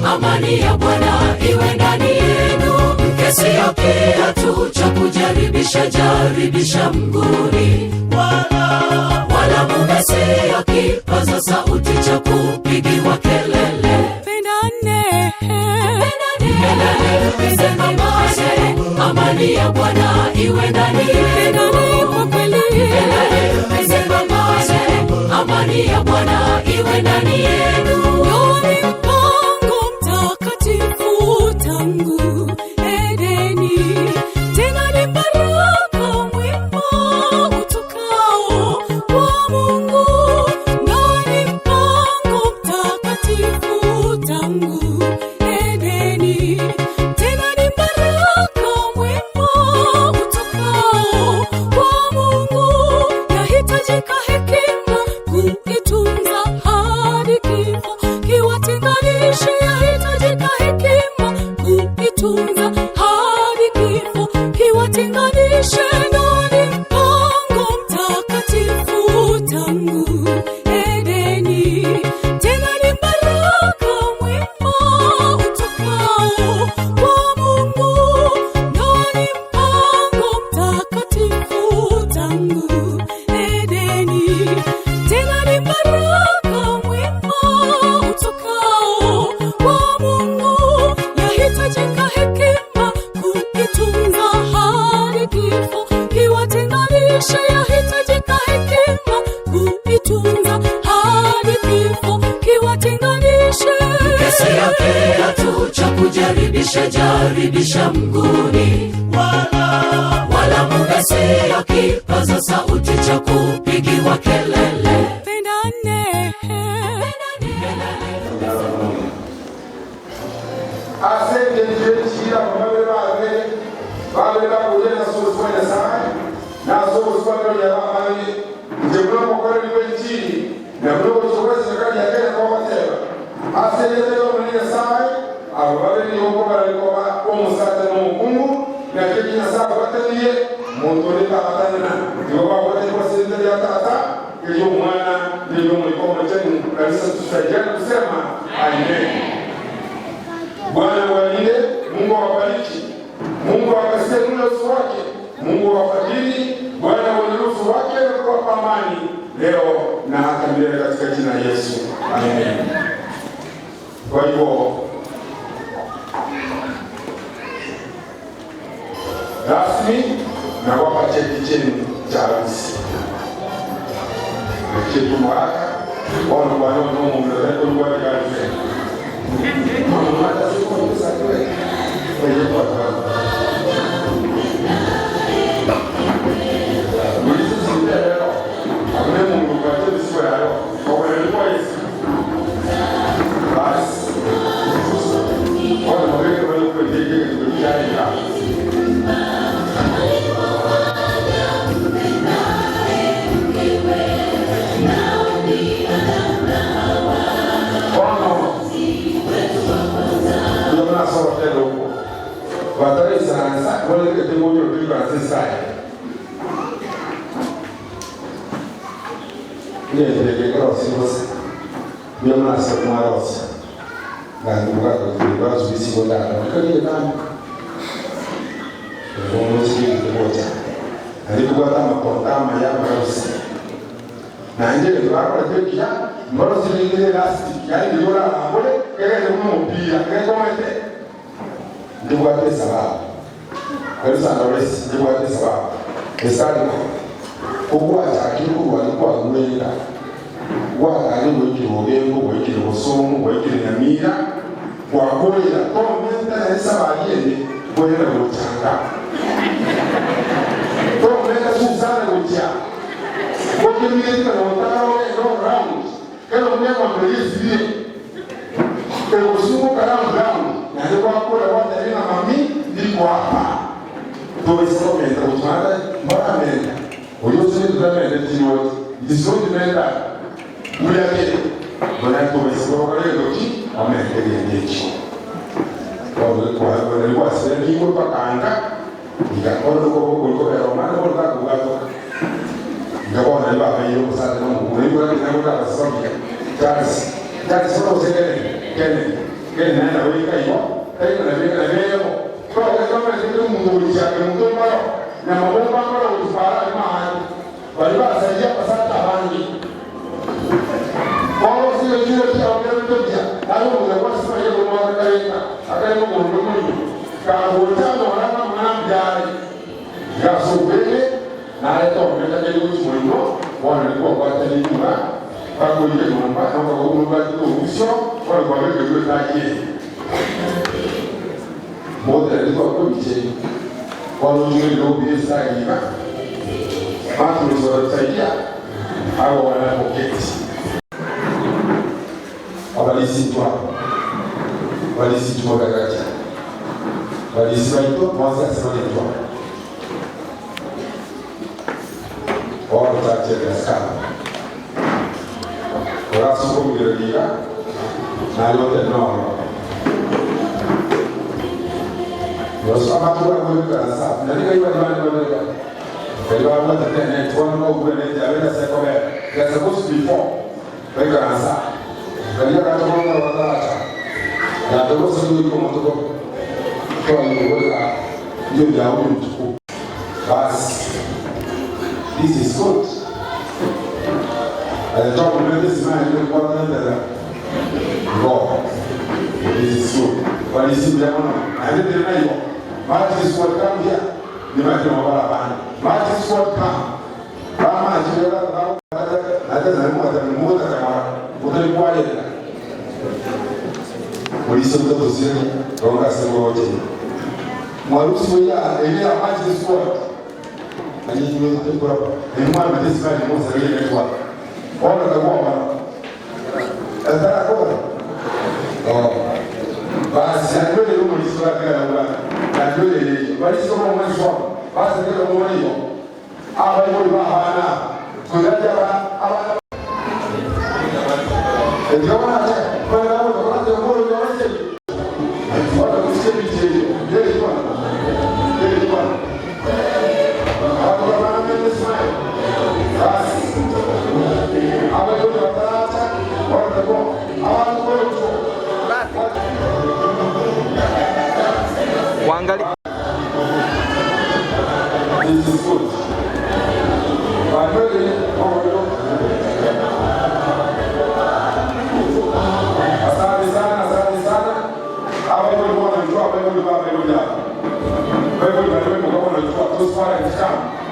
Amani ya Bwana iwe ndani yenu. Mke sio kiatu cha kujaribisha jaribisha mguuni, wala mume sio kipaza sauti cha kupigiwa kelele. Pendane. Amani ya Bwana iwe ndani yenu. Amani ya Bwana iwe ndani yenu. Ndoa ni mpango mtakatifu tangu Edeni, tena ni baraka mwema utokao kwa Mungu. Ndoa ni mpango mtakatifu tangu Edeni. Kujaribisha mguuni, wala wala mume siyo kipaza sauti cha kupigiwa kelele. Pendane. Ase engencho y'ekiira abamabere babe babe bakuja nase obosibwa Nyasaye nase obosibwa Gloria babange nche buna omokoreri bw'enchiri na buna ogochia gwa eserikali ya Kenya kogoteba ase erieta ri'Omonene Nyasaye aba babere nigo nkobarari koba omosacha na omokungu naki eki Nyasaye abwatanirie monto onde tabatanana igo babwatanigwe ase erieta ria Tata eri'Omwana na eri'Omoika Omochenu kabisa tusaidiane kusema Amen. Bwana awalinde, Mungu awabariki, Mungu awaangazie nuru ya uso wake, Mungu awafadhili, Bwana auinulie uso wake na kuwapa amani leo na hata milele katika jina la Yesu. Amen. Kwa hivyo rasmi nawapa cheti chenu cha harusi. Chetu mwaka ono bwana ono mumloleko kwa kazi. Mama hata siku pesa kile. Kwa hiyo kwa Ronga ase ngoroche. Mwarusi oya ere amache squad. Anyinyi tukura. Ni mwana mtesi bali mo sare kwa. Ona takuwa bana. Atara kwa. Oh. Basi anjole rumo liswa kila bwana. Anjole ile. Bali sio kwa mwezi wao. Basi ndio mwezi wao. Aba yule bana. Kuzaja abana. Ndio maana kwa sababu kwa sababu kwa sababu Wala kusikia biche. Yeye kwa. Yeye kwa. Hapo bana mimi smile. Basi. Aba yule batata wala kwa. Abantu kwa. Waangalie This is good. Asante sana, asante sana. Hapa hiyo ndio wanajua, hapa hiyo ndio hapa hiyo ndio. Kwa hivyo ndio ndio kama unajua tu swala ni kama.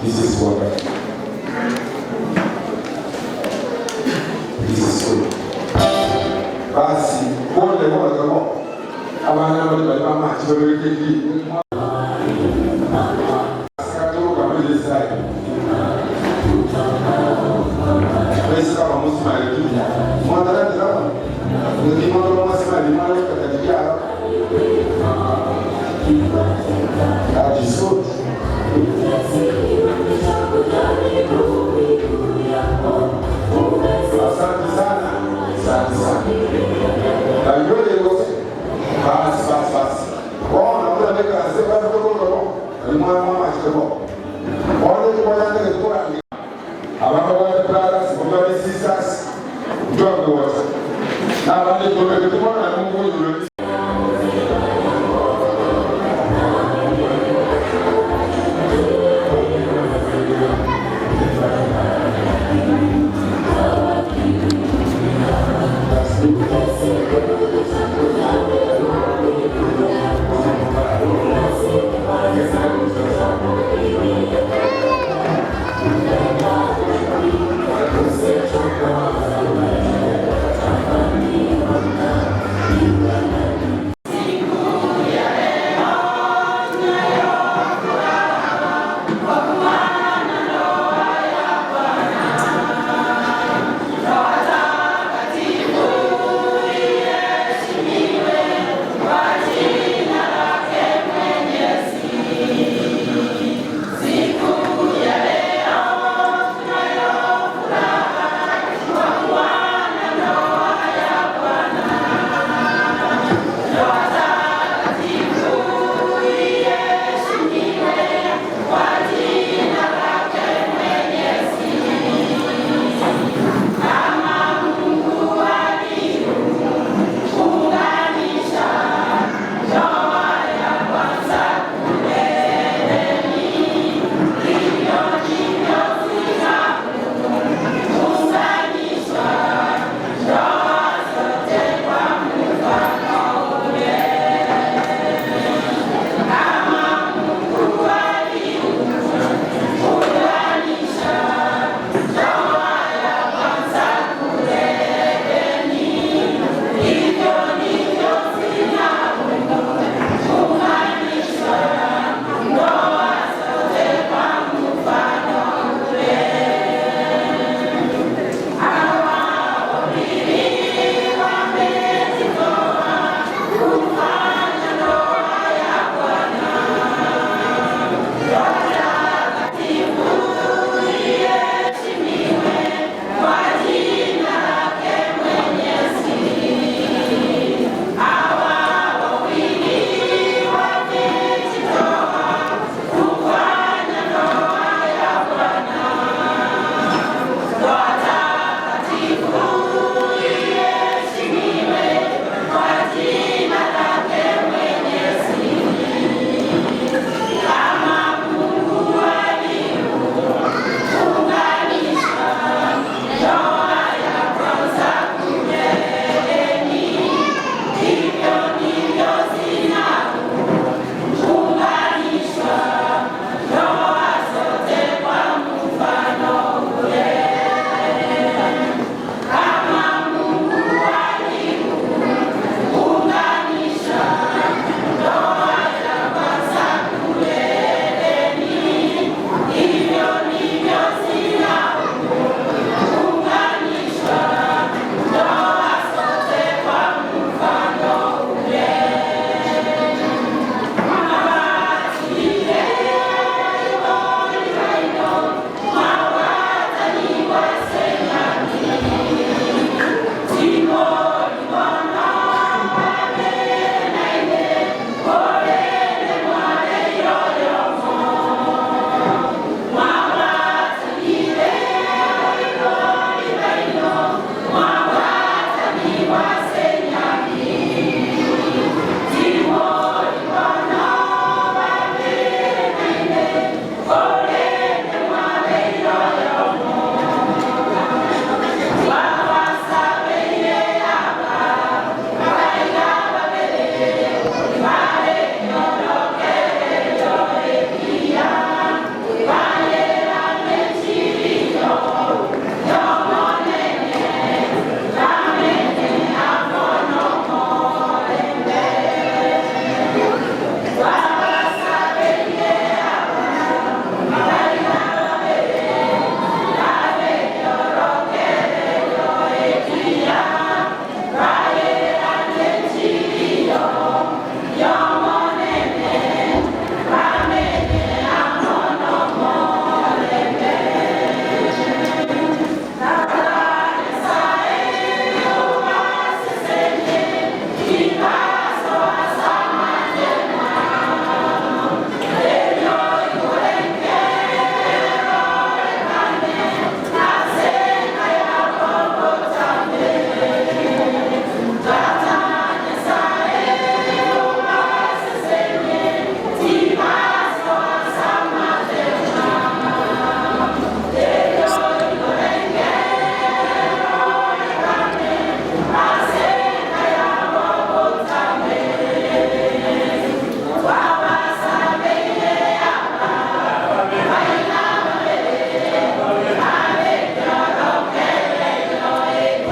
This is wonderful. This is good. Basi, wonde wonde kamo. Abana bali bali mama chibere kiki. Sakatoro kama ile sai. Basi kama musima ile tunya. Mwana tena. Ni mwana musima ni mwana katakia. That is good. Asante sana. Asante sana. Na yule yose. Basi basi basi. Ona mtu anaweka sasa basi kwa kwa. Ni mwana mama chiko. Ona kwa yake kwa Abantu ba brothers, ba sisters. Ndio kwa. Na wale kwa kwa na Mungu yule. Thank you.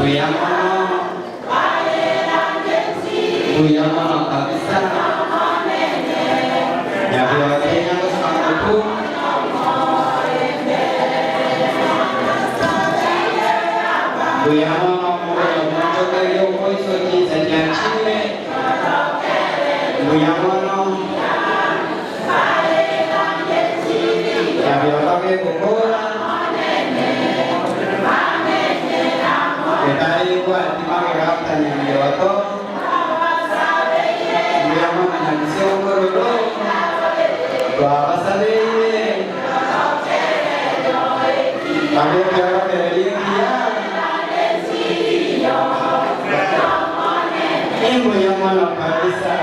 Mbuya mono. Mbuya mono kabisa. Nyabiote nyagosanduku. Mbuya mono moyo mochokerio okoiso chinsa chiachire. Mbuya mono. Nyabioto gegokora. Etarigwati magegata nyabioto. Mbuya mono nyabisongororo. Twabasabeire. Bagekiorokereria ekiya. Mbuya mono kabisa.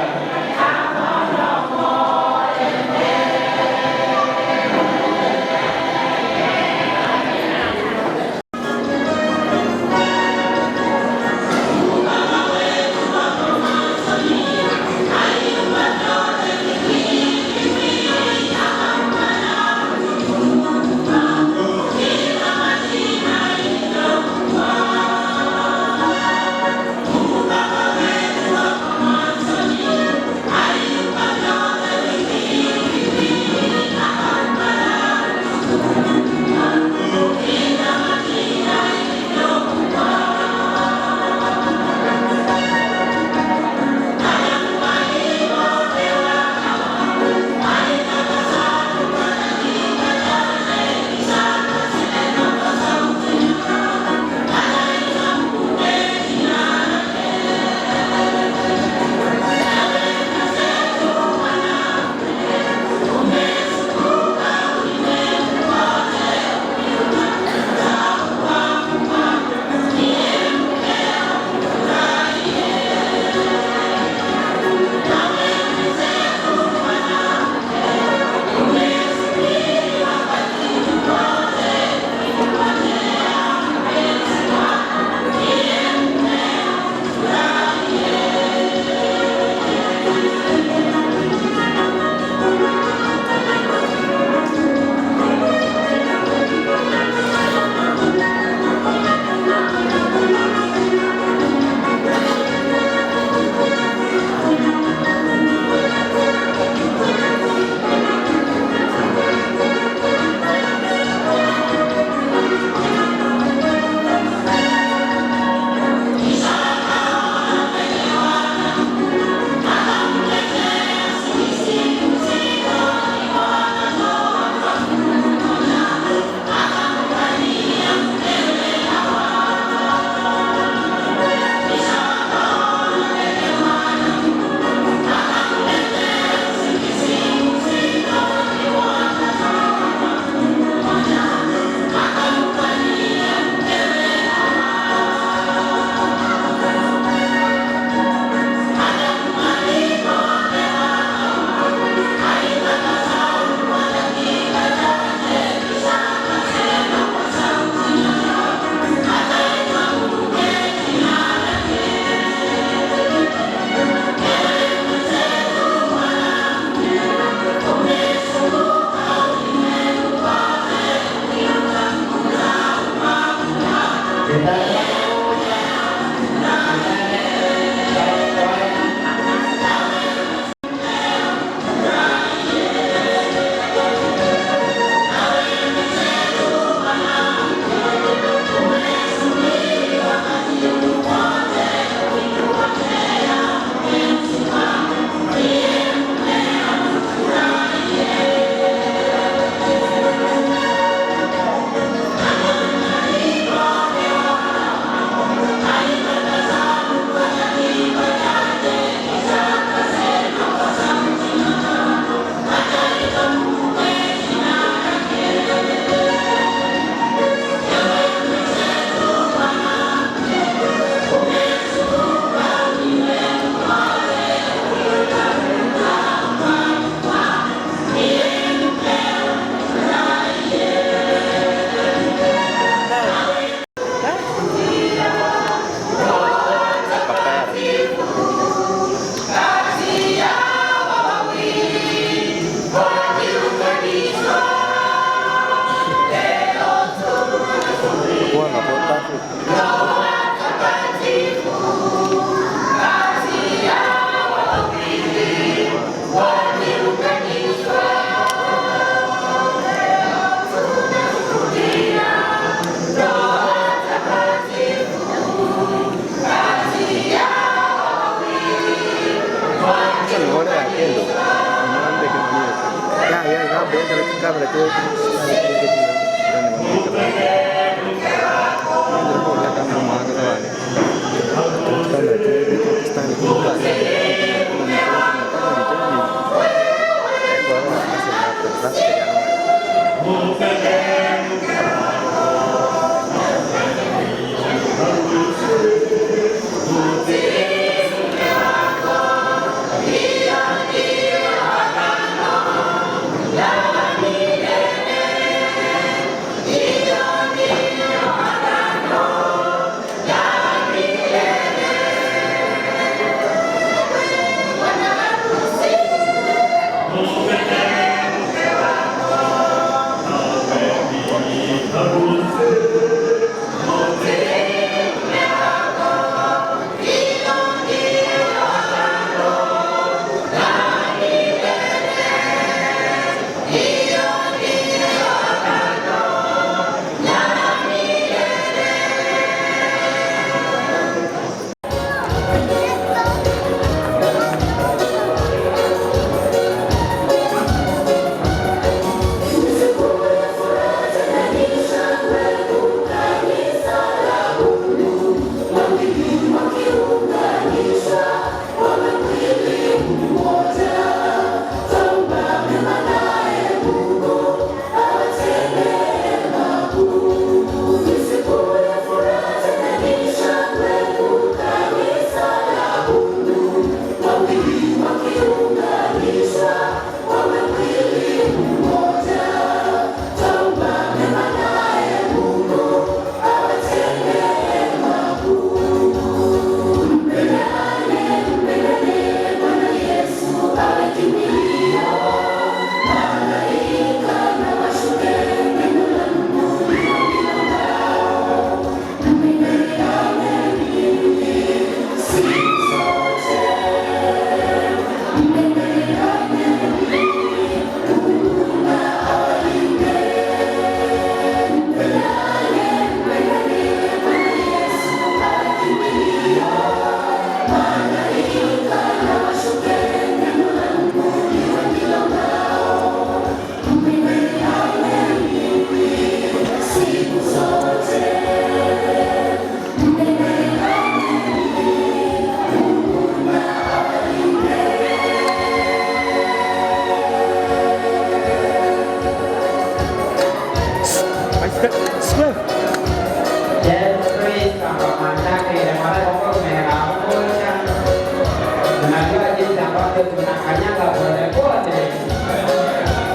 Tunakanyaga polepole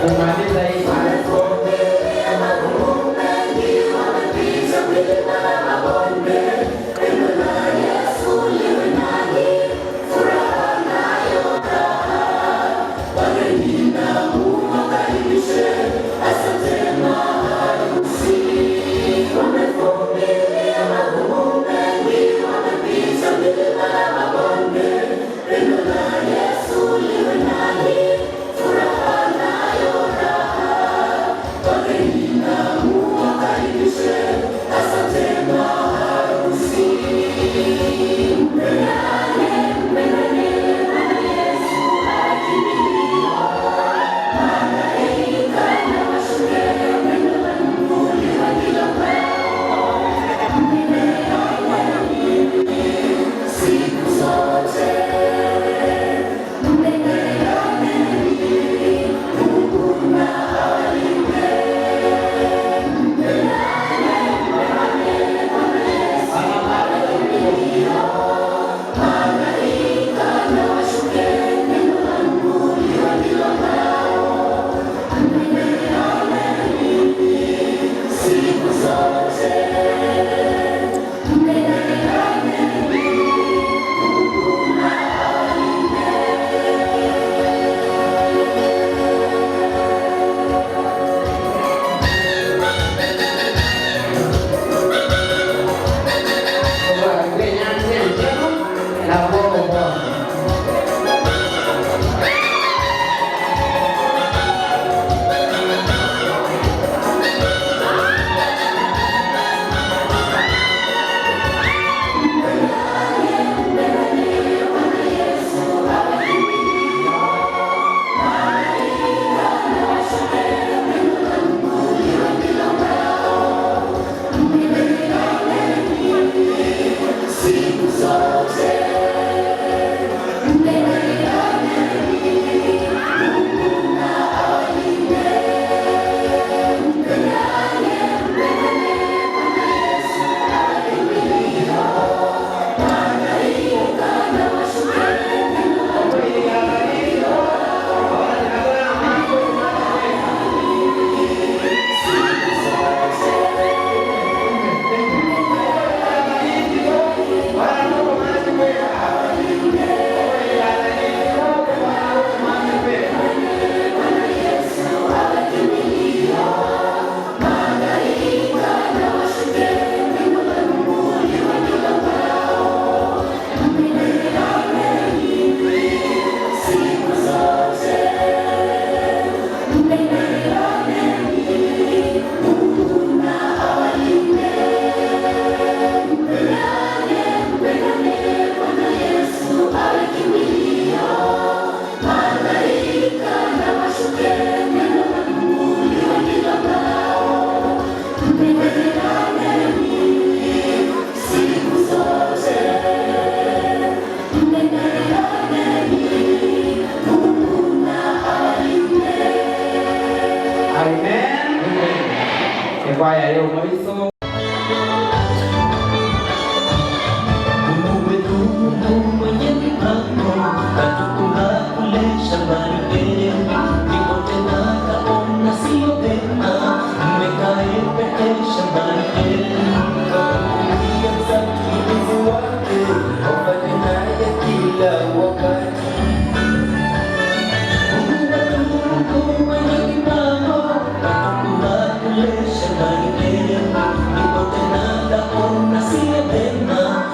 kumaliza hii Yesu liwe nani, furaha nayo raha. Ekwaya y'omoiso. Mungu wetu, Mungu mwenye mipango, katutuma kule shambani Edeni, ndipo tena kaona sio vema mmekae peke shambani Edeni, kamuumbia msaidizi wake wafanye naye kila wakati. Mungu wetu, Mungu mwenye mipango, katutuma kule shambani Edeni, ndipo tena kaona sio vema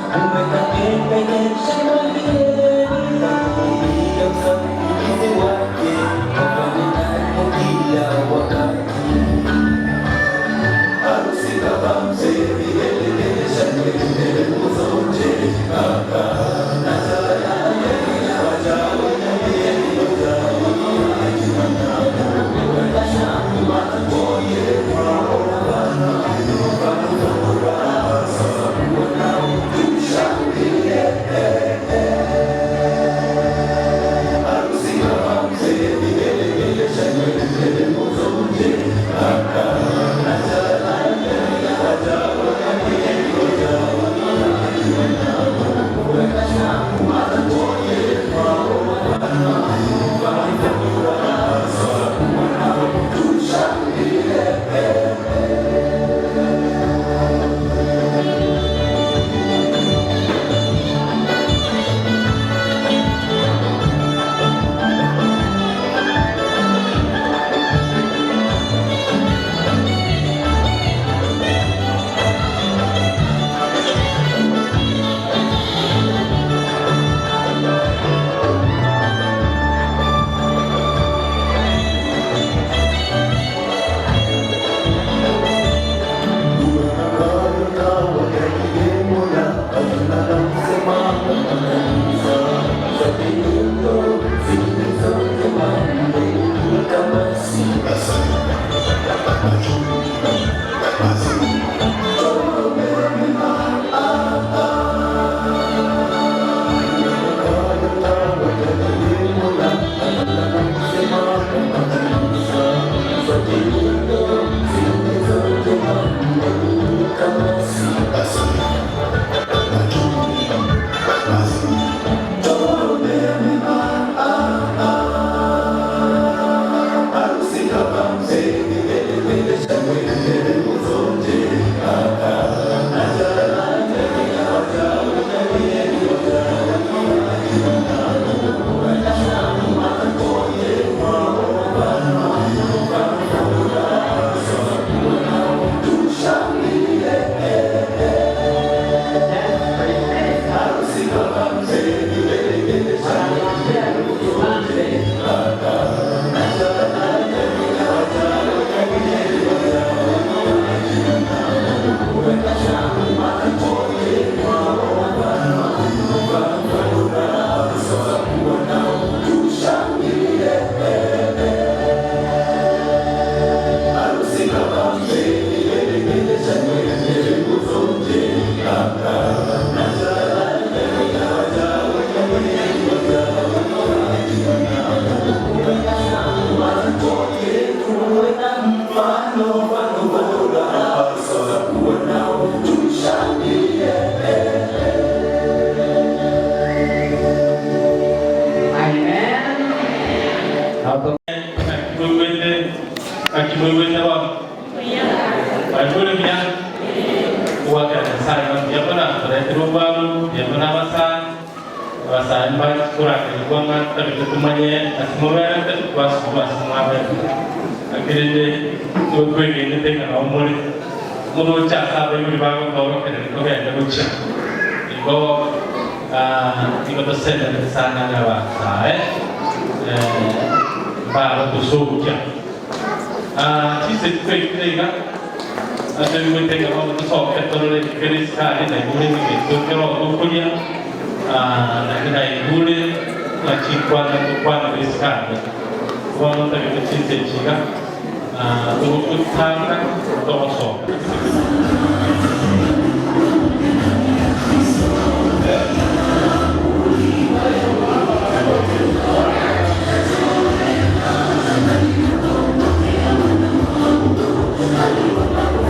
Akimwewete bono baibuli buya kuwakira Nyasaye yabona turetire obwabu yabona abasani abasani bakurakirirwa ng'a tabete tumanye ase moberete twasukuma ase mwabere akirinde twegende ng'a nabo more mogocha ase abaibuli bagokorokereri kogenda gochia igo igo tosenderete sana ng'a abasae bagotosokia chise twekire iga ase bigwetega bono tosoke torore kere sukari naigure nigetokero tokoria naigure nachikwana tokwana sukari bono tabete chise chiga togotanga togosoka. Thank you.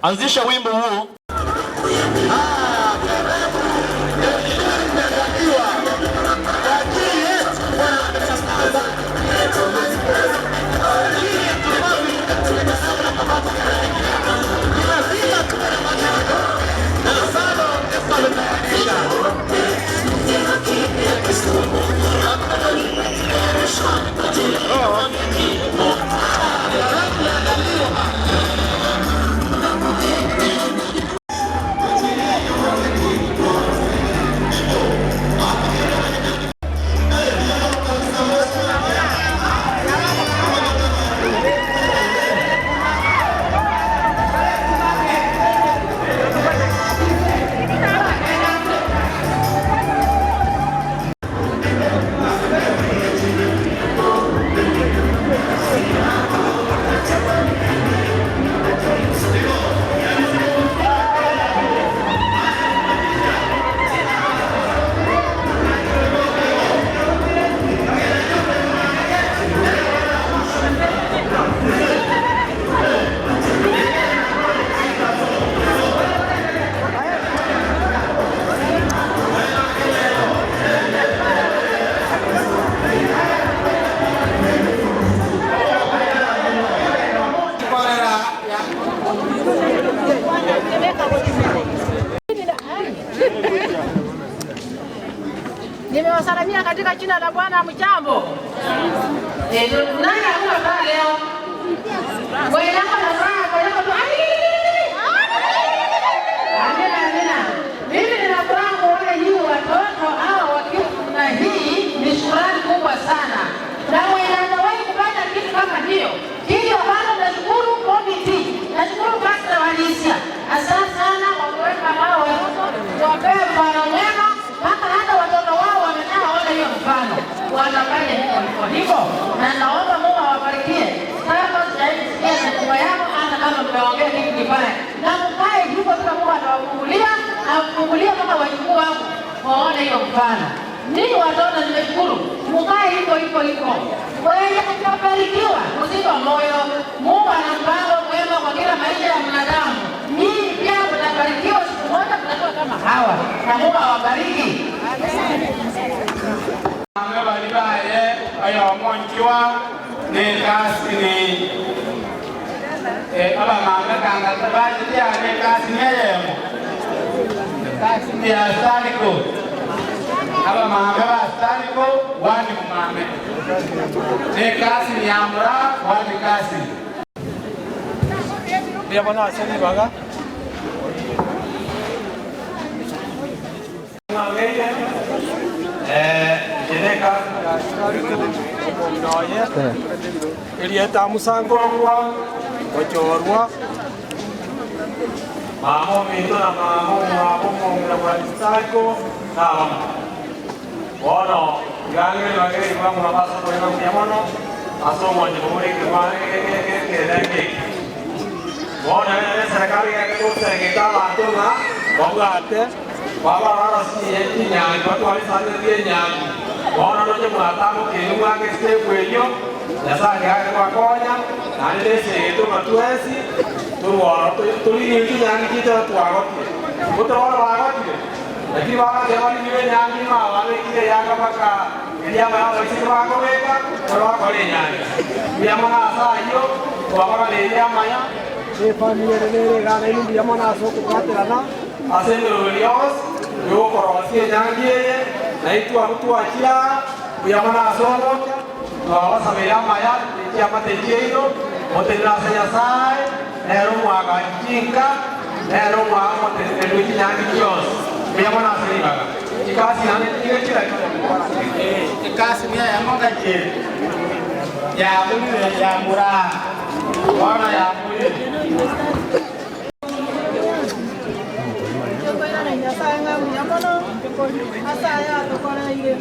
Anzisha wimbo huo. Nimewasalamia katika jina la Bwana. Mjambo. Eh, nani hakuna furaha leo? Mwenye yako na furaha, mwenye yako tu. Amina, amina. Mimi nina furaha kuona nyinyi watoto hawa wakiwa na hii ni shukrani kubwa sana. Na mwenye hajawahi kupata kitu kama hiyo. Hivyo bado nashukuru committee. Nashukuru Pastor Walisia. Asante sana kwa kuweka hao watoto wapewe mfano mwema mpaka hata watoto wao wameshaona hiyo mfano, wanafanya hivyo hivyo hivyo, na naomba Mungu awabarikie. Kama sijaisikia hotuba yako, hata kama mmeongea kitu kibaya, na mkae hivyo, kila Mungu atawafungulia, awafungulie kama wajukuu wangu waone hiyo mfano. Ninyi watoto, nimeshukuru, mkae hivyo hivyo hivyo. Wenye kutabarikiwa msife moyo. Mungu ana mpango mwema kwa kila maisha ya mwanadamu. Ninyi pia mtabarikiwa siku moja, mtakuwa kama hawa, na Mungu awabariki. Bamwe bali baye oyomonkiwa nekasini abamame kanga bajitia nekasini eyemo kasini ya Staniko abamame ba Staniko wandi mumame nekasini ya mura wandi kasini Ndiyabona aseni baga. Jereka Elieta musangongwa gochorwa mama ominto na mama omwabo omong'ina bwa Staniko nabamo bono igange bageri bamura basokorera buya mono ase omwanyi bomoreke ekerenge eke bono ere serikali yagegosegeta abanto ng'a babwate babararasiye chinyangi batwarisane rie enyangi bono noche mwatamokeri mwake step eyo nyasaye gagegwakonya naende nesegete matwesi torworo toririe chinyangi chito twagotire gotororo bagotire lakini bagateba barigire enyangi ng'a babekire eyanga mpaka eria abaiseke bakobeka toro bakora enyangi mbuya mono ase aywo twabagareire amaya efamiri ere nere egana ime mbuya mono ase okobwaterana ase emiroro yonsi yokorosia enyangi eye naitwe abwo twachira mbuya mono ase ogocha twabasabere amaya echiamate chiaino motenere ase Nyasaye Nere omwagachi chinka, nere omoteneneri bwe chinyangi chionsi. Mbuya mono ase ribaga. Chikasi naende nigo chirari. Ekasi neyemo ngaki ere, yaburire yamuraa, bono yaburire. Tokoirana Nyasae ng'a mbuya mono ase aya atokoreire.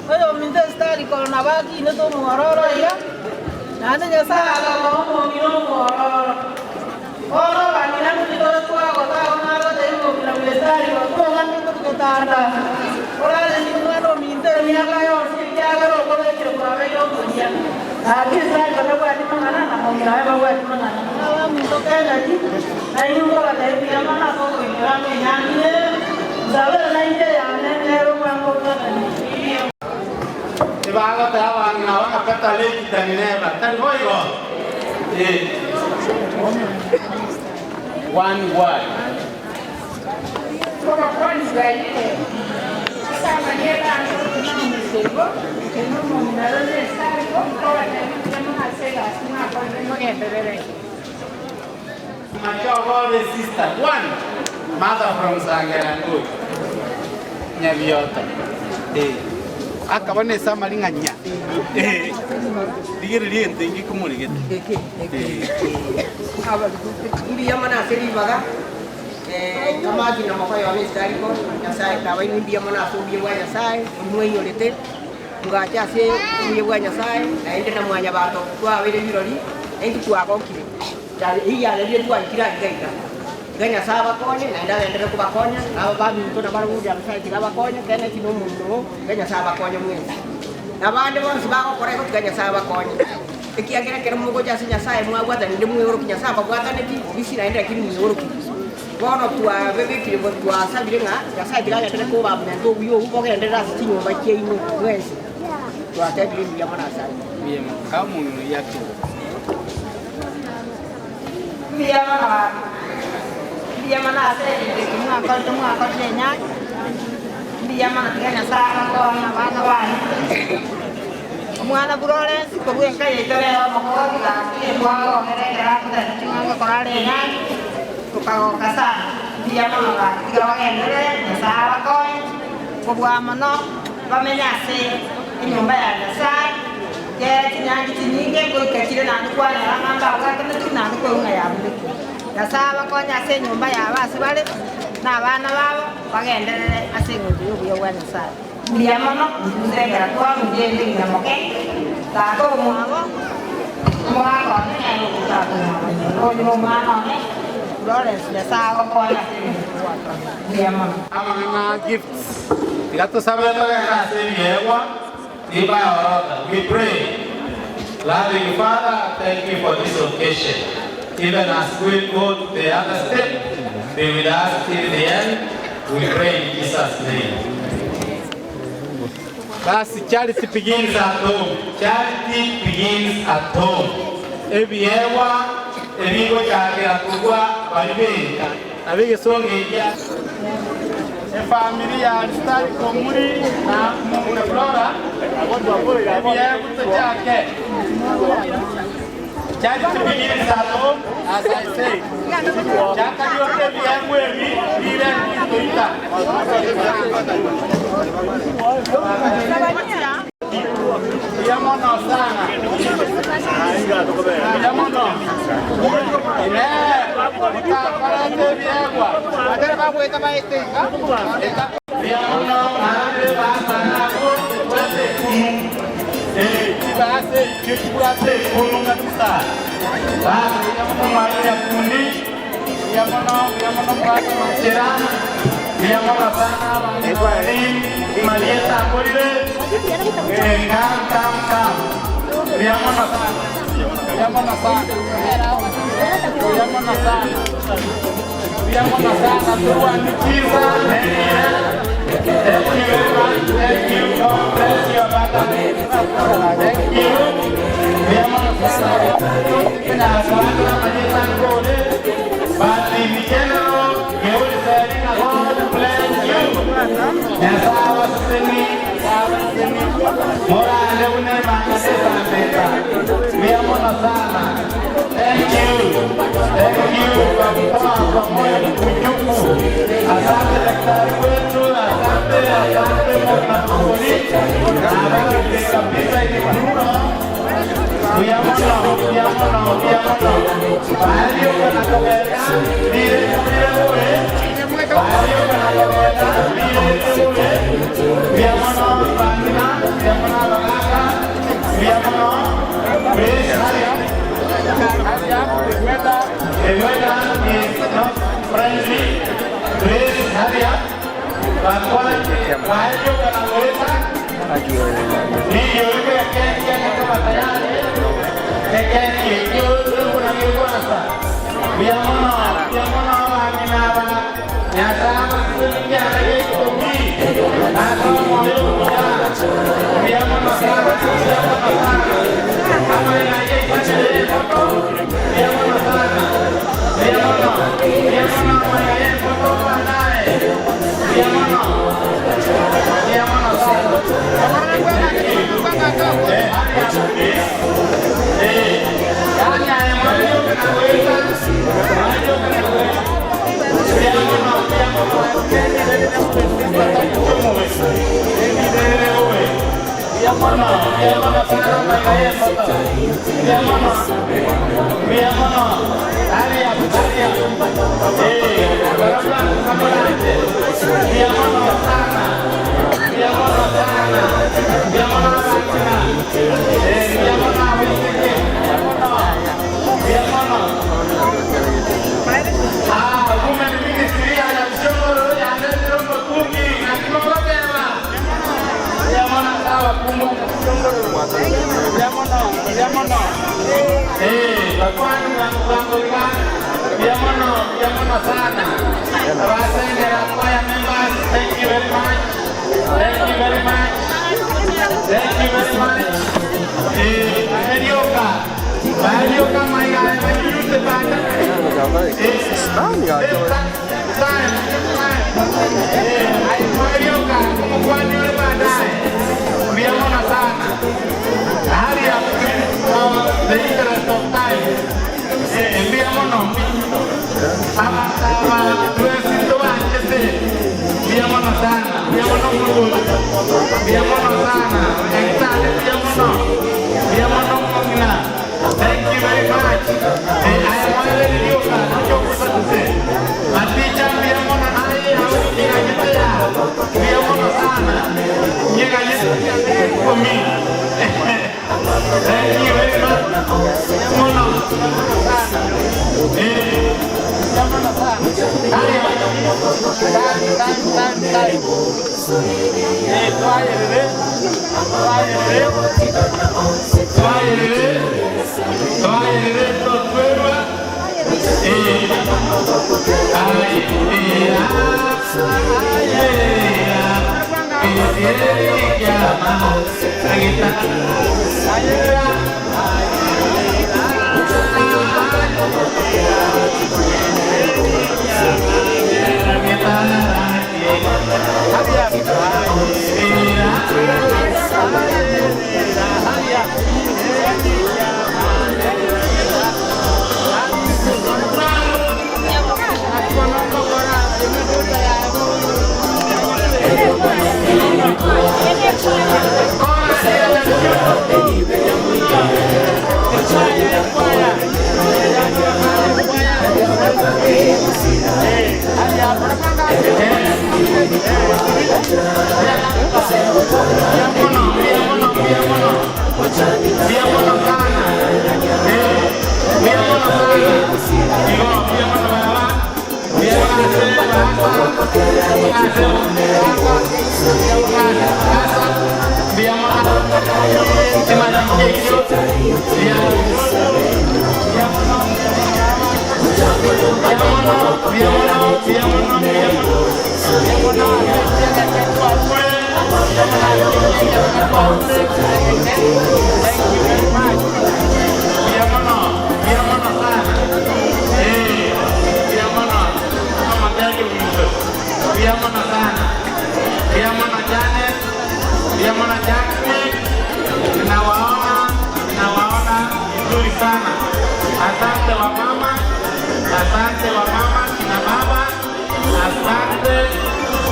Oyominto Esitari korwa nabo akinete omwororo iga, naende Nyasae akamoa omong'ina omwororo. Bono abang'ina nigo twagota abwo nagotebia omong'ina bw'Esitari ng'a togande korwa getanda, orarenge omwana ominto emiaka yonsi ekiagera okobekire kwabeire omoyia. Gaki Esitari tabwati mang'ana, na mong'ina oye babwati mang'ana. Abaminto Kennedy, nainwe nkobatebia mbuya mono ase okoinyora ng'a enyangi nere, nsabere nainche eyane nere omwango obwatani. Tibagoteba abang'ina aba ng'a better late than never, tari boigo? Eh. One word. Obokonyi bwaino ase amarieta ane omoiseke na omong'ina ore nesariko, nkobatebia mbuya mono ase egasi mwakorire mogenderere. Machogore sister one mother from Sangerangoi Nyabioto eh akaba nese amaring'anya eh rigereria egento inki komorigete eh. Mbuya mono ase ribaga, Kamati na mokoyo one Estariko, Nyasae tabainwe mbuya mono ase obuya bwa Nyasae, oria mwainyorete, mogacha ase obuya bwa Nyasae, naende na mwanyabanto twabeire birori, na intwe twagokire. Eyio yarerire twaikire aiga iga. Iga Nyasae abakonye, naende agenderere kobakonya, na aba baminto na barabwo buya Nyasae tiga abakonye, Kenneth na omonto oo, iga Nyasae abakonye mwensi. Na abande bonsi bagokora igo tiga Nyasae abakonye. Ekiagera ekero mogocha ase Nyasae mwabwatanire mweorokia Nyasae ababwataneti bobisi naende lakini mweorokirie. Bono twabebekire twasabire ng'a Nyasae tiga agenderere kobamenta obuya obwo bogenderere ase chinyomba chiaino mwensi. Twatebire mbuya mono ase ayio. Mbuya mono gaki, mbuya mono ase ebinto ebi mwakorete mwakorire enyangi, mbuya mono tiga Nyasae abakonye abana bane. Omwana Florence korwa enka yaito rero omokobi gaki etwagokera ekero agoteba ching'o ngokora are enyangi, tokagoka sana. Mbuya mono gaki tiga bagenderere, Nyasae abakonye, kobua mono bamenye ase enyomba ya Nyasae. Kera chinyangi chinyinge ngoika chire naende kwanyora ng'a mbabwatanetwe naende kwerwa ng'a yaburekire. Nyasae abakonye ase enyomba yabo ase bare, na abana babo bagenderere ase engencho y'obuya bwa Nyasae. Mbuya mono, inche ekero twarure engina moke, tata omwabo, omogaka one nere ogocha ase omwabo nere oyo nomwana one, Florence, Nyasae agokonye ase engencho gwatonyora. Mbuya mono. Amang'ana gifts. Tiga tosabe togende ase ebiegwa. Tibaorota. We pray. Loving Father, thank you for this occasion. Even as we go to the other step, be with us till the end. We pray in Jesus' name. Basi charity begins at home. Charity begins at home. Ebiegwa ebigochakera korwa baria benka. Nabo egesongo ekia efamiri ya Aristariko Muri na Mumure Flora, ebiegwa tochake. Charity begins at home, as I said. Chaka rioka ebiegwa ebi bire toita. Mbuya mono sana. Mbuya mono. Inee, motakorete ebiegwa. Mbuya mono naende basana abwo tobwate ekunu. Eh, chibase echio chibwate ekunu kabisa. Basi mbuya mono mware Nyakundi. Mbuya mono, mbuya mono mwatochera. Mbuya mono sana abang'ina bari Marieta akorire. Eh, come, come, come. Mbuya mono sana. Mbuya mono sana. Mbuya mono sana. Mbuya mono sana. Torwanikiza. Thank you very much. Thank you. God bless you abundantly. Thank you. Mbuya mono sana. But in general, God bless you. Nyasaye abaseseni, morande buna emanga tesambeta. Mbuya mono sana. Thank you. Asante sana. God bless you.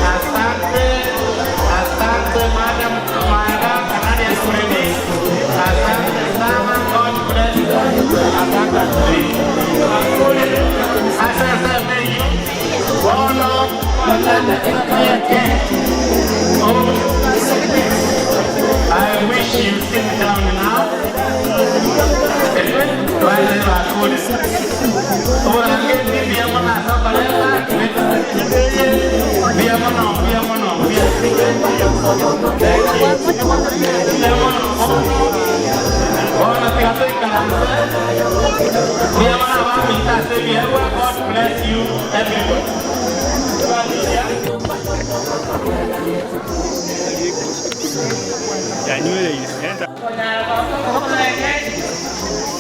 Asante. I wish you sit down now. Wale bakule. Orange bibi mona sabaleta. Bia mono, bia mono, bia. Bia mono. Ona tigato ikaranse. Bia mono ba mita se bia. God bless you everybody.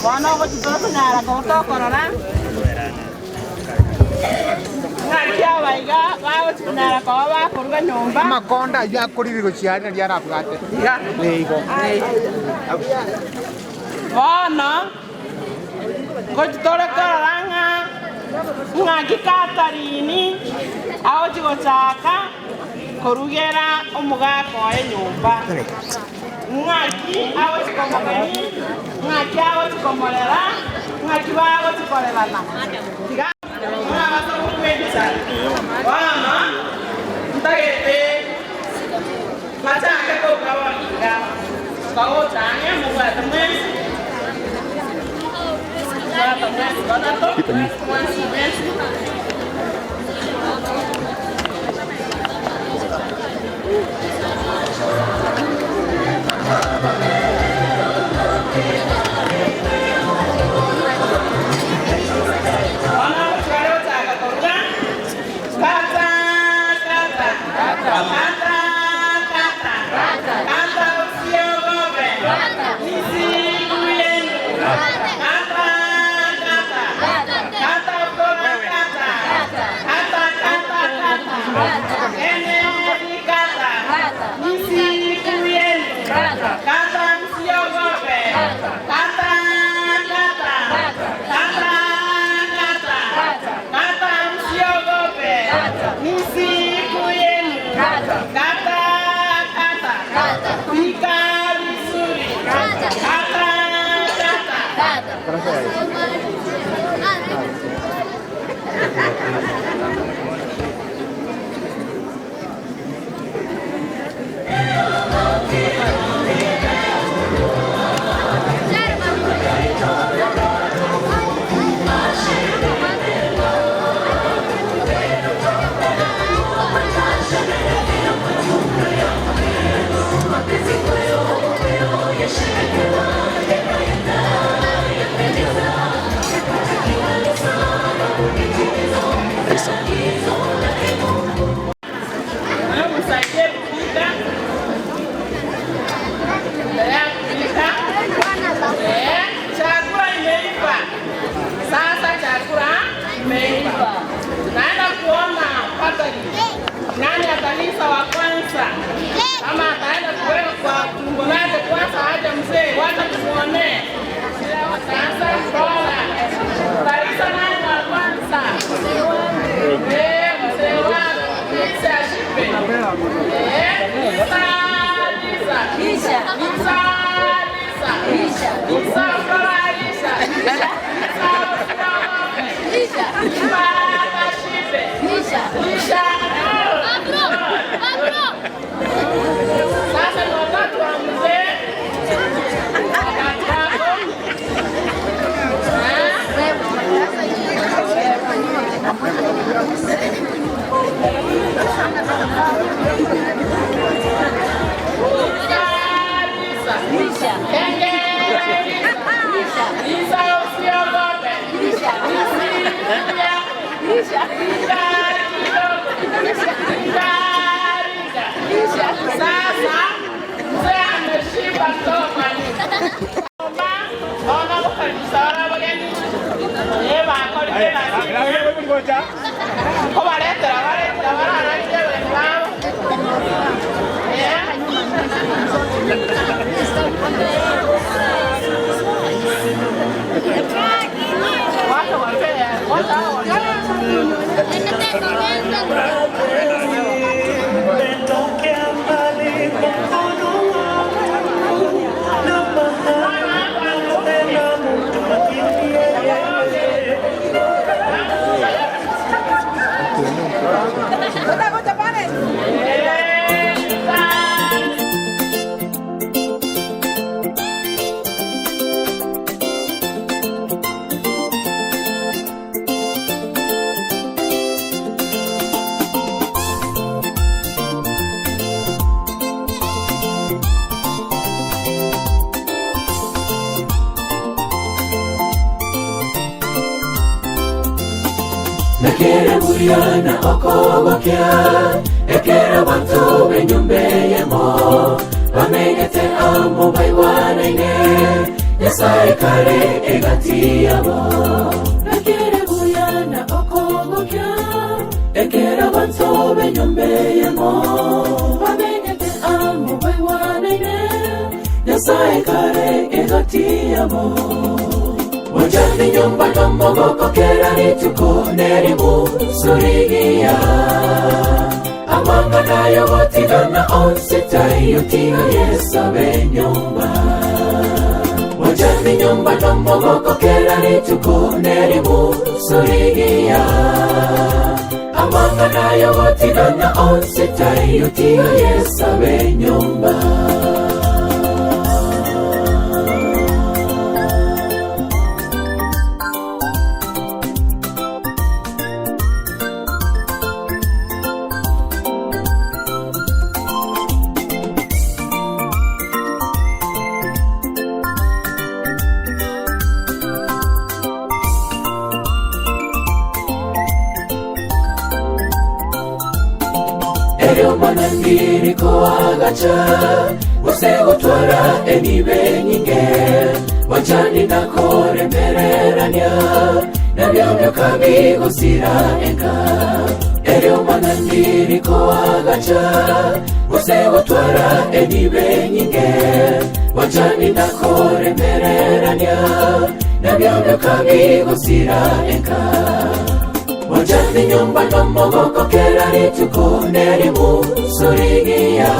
Bono ogochitoro konyara kogotokorora ng'aki abaiga bagochikonyara koba bakoruga nyomba Amakonda aywo akorire gochiari nario arabwate. Iga. Nigo. Bono ngochitore korora ng'a ng'aki katarini agochigochaka korugera omogaka oye nyomba ng'aki agochikomogeni ng'aki agochikomorera ng'aki bagochikorerana tiga ng'abasogokwebisa bono ntagete bachake koruga bono iga bagochang'e mobwate mwensi bwata mwensi batato mwensi mwensi. Msaidie kupika. Endelea kupika. Eh, chakula imeiva. Sasa chakula imeiva. Tunaenda kuona Patari. Nani atalisa wa kwanza? Kama ataenda kuweka kwa tumbo lake kwanza aje mzee, wacha tumuone. Sasa bora. Talisa nani wa kwanza? Eh, mzee wangu. Lisa ashibe. Eh, Lisa, Lisa. Lisa. Lisa, Lisa. Lisa. Lisa, Flora, Lisa. Lisa. Lisa, Lisa. Lisa, Lisa. Lisa. Sasa ni wakati wa mzee. Wakati wako. Lisa, usiogope. Lisa, Lisa, Lisa, Sasa mzee ameshiba kutoka kwa nyumba. Ona kukaribisha wale wageni. Eh, bakorire basi. Ko baretera baretera barararire bageni babo. Nimetokea mbali kwa mkono wangu na mahali tena mtu makini yeye. Nakere buya na okogokia ekera bantu b'enyumba eyemo bamenyete amo baigwanaine Nyasaye kare egati yabo. Nakere buya na okogokia ekera bantu b'enyumba eyemo bamenyete amo baigwanaine Nyasaye kare egati yabo. Wajani nyumba nomogoko kera rituko nerimusurigia amanga nayo gotigana onsi taiyo tiga yesabe nyumba. Wajani nyumba nomogoko kera rituko nerimusurigia amanga nayo gotigana onsi taiyo tiga yesabe nyumba. Erio mana ndiri koagacha gose gotwara emibe nyinge wanjani nakoremererania nabyo byokabigosira enka. Erio mana ndiri koagacha gose gotwara emibe nyinge wanjani nakoremererania nabyo byokabigosira enka. Wajani nyumba nomogoko kera rituko nerimusurigia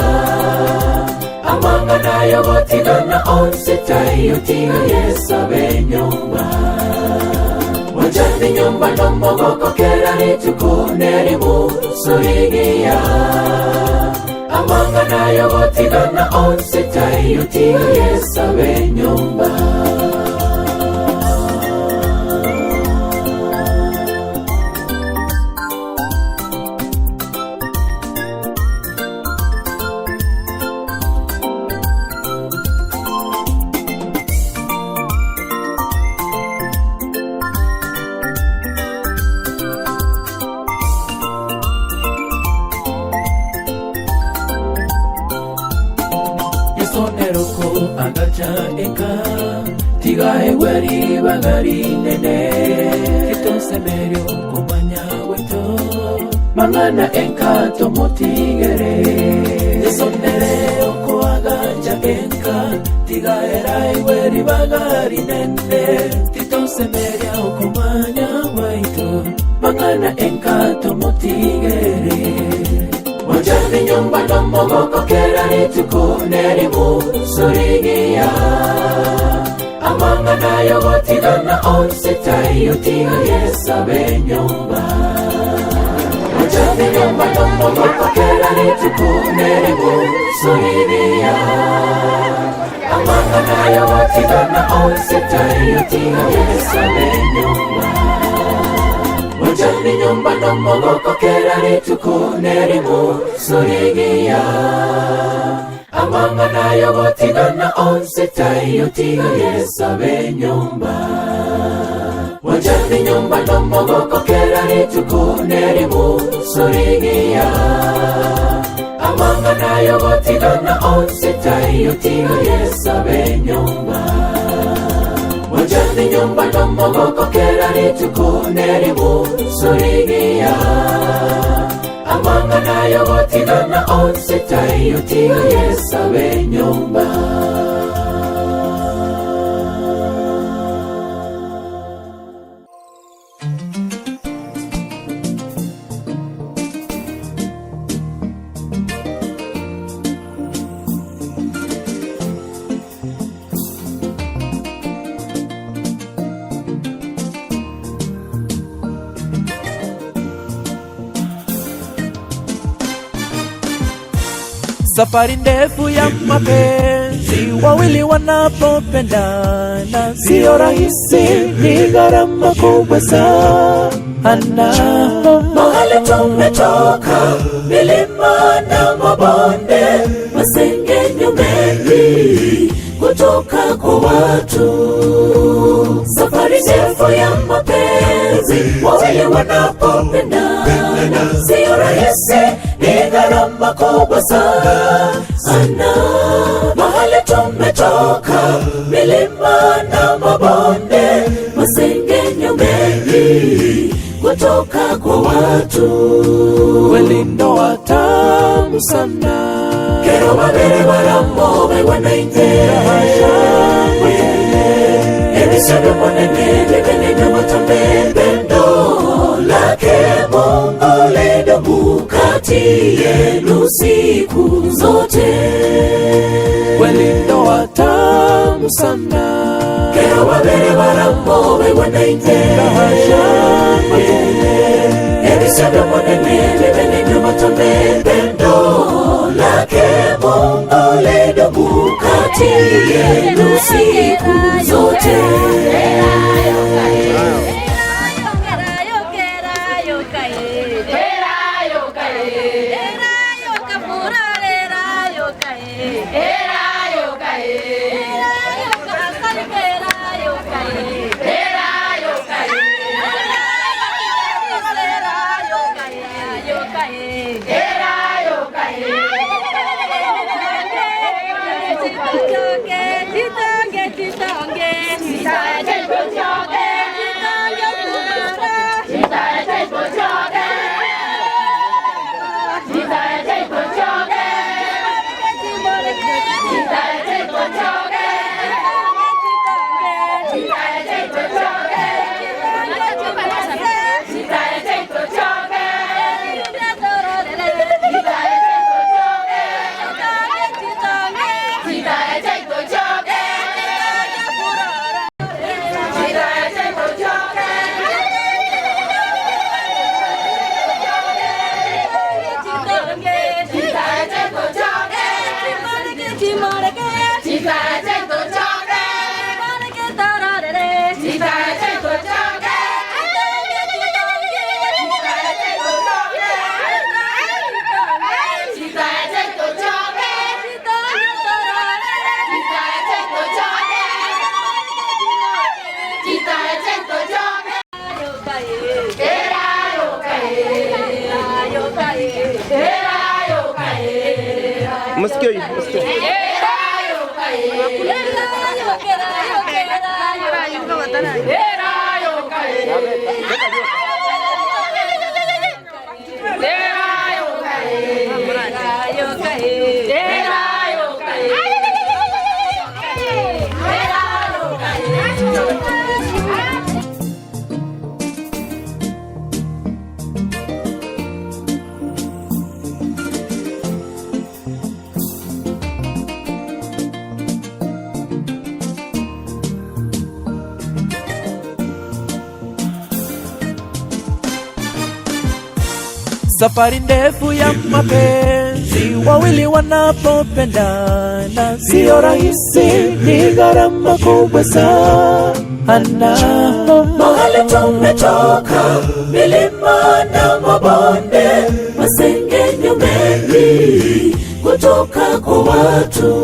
amanga nayo gotigana onsi taiyo tiga yesabe nyumba. Wajani nyumba nomogoko kera rituko nerimusurigia amanga nayo gotigana onsi taiyo tiga yesabe nyumba. Yesoneroko agacha eka tiga egweri bagari nene titosemerio kumanya gweto mang'ana enka tomotigere. Yesonere oko agacha enka tiga era egweri bagari nene titosemeria okumanya gwaito mang'ana enka tomotigere. Wajani nyumba nomogoko kera rituko nerimusurigia amanga nayo gotigana onsi taiyo tiga yesabe nyumba. Wajani nyumba nomogoko kera rituko nerimusurigia amanga nayo gotigana onsi taiyo tiga yesabe nyumba. Wajani nyumba nomogoko kera rituko nerimusurigia amanga nayo gotigana onsi taiyo tiga yesabe nyumba. Wajani nyumba nomogoko kera rituko nerimusurigia amanga nayo gotigana onsi taiyo tiga yesabe nyumba. Wajani nyumba nomogoko kera rituko nerimusurigia amanga nayo gotigana onsi taiyo tiga yesabe nyumba. Safari ndefu ya mapenzi, wawili wanapopendana, sio rahisi, ni gharama kubwa sana. Mahali tumetoka, milima na mabonde, masengenyo mengi kutoka kwa watu. Safari ndefu ya mapenzi, wawili wanapopendana, siyo rahisi, ni gharama kubwa sana sana. Mahali tumetoka, milima na mabonde, masengenyo mengi kutoka kwa watu. Kweli ndoa tamu sana Kero babere barambo baigwanaine Ebisodo monene bibenene botambe pendo lake Mungu lidumu kati yenu siku zote. Kweli ndoa tamu sana Kero babere barambo baigwanaine Ebisodo monene bibenene botambe pendo lake Mungu lidumu kati yenu siku zote. Msikio hii, msikio. Safari ndefu ya mapenzi, wawili wanapopendana, siyo rahisi, ni gharama kubwa sana. Mahali tumetoka, milima na mabonde, masengenyo mengi kutoka kwa watu.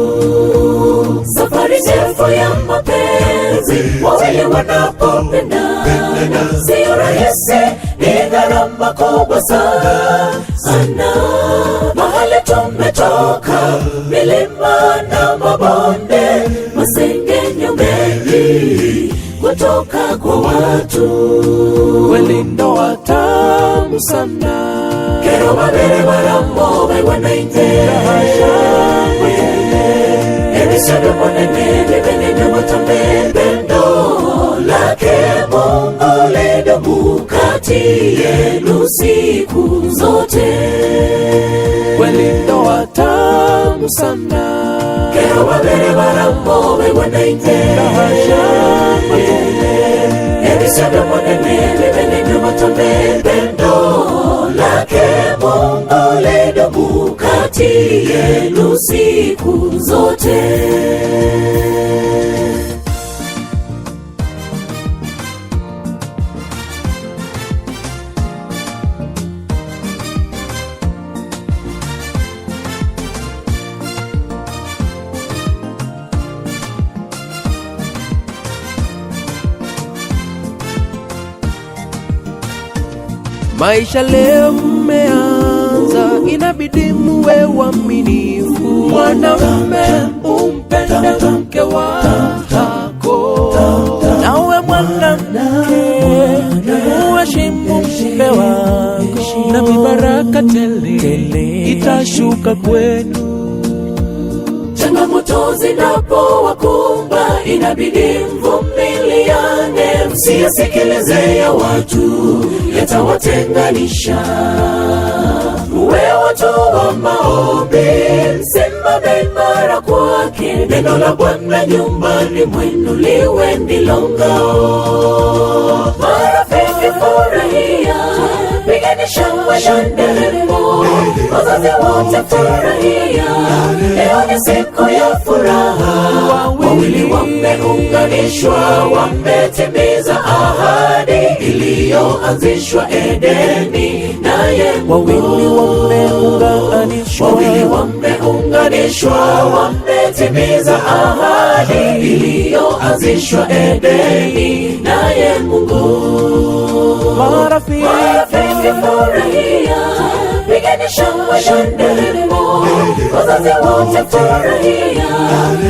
Safari ndefu ya mapenzi, wawili wanapopendana, siyo rahisi, ni gharama kubwa sana sana. Mahali tumetoka, milima na mabonde, masengenyo mengi kutoka kwa watu. Kweli ndoa tamu sana, Kero babere barambo baigwanaine Ebisodo monene bibenene botambe pendo lake Mungu lidumu kati yenu siku zote. Kweli ndoa tamu sana, Kero babere barambo baigwanaine Ebisodo monene bibenene botambe pendo lake Mungu lidumu kati yenu siku zote. Maisha leo mmeanza, inabidi muwe waaminifu. Mwanamume umpende mke wako, nawe mwanamke muheshimu mume wako, na mibaraka tele itashuka kwenu. Changamoto zinapowakumba inabidi mvumiliane, msiyasikilize ya watu, yatawatenganisha. Muwe watu wa maombi, msimame imara kwake. Neno la Bwana nyumbani mwenu liwe ndilo ngao. Marafiki furahia, pigeni shangwe na nderemo, wazazi wote furahia, leo ni siku ya furaha. Wawili wameunganishwa, wametimiza ahadi iliyoanzishwa Edeni, naye Wawili wameunganishwa, wawili wameunganishwa, wametimiza ahadi iliyoanzishwa Edeni, naye Mungu. Marafiki, Marafiki furahia, pigeni shangwe na nderemo, wazazi wote furahia,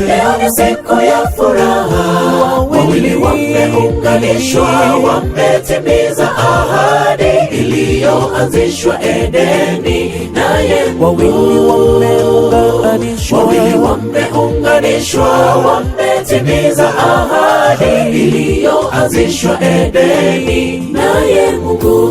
leo ni siku ya furaha. Wawili wameunganishwa, wametimiza ahadi iliyoanzishwa Edeni, naye wawili wameunganishwa, wawili wameunganishwa, wametimiza ahadi iliyoanzishwa Edeni, naye Mungu.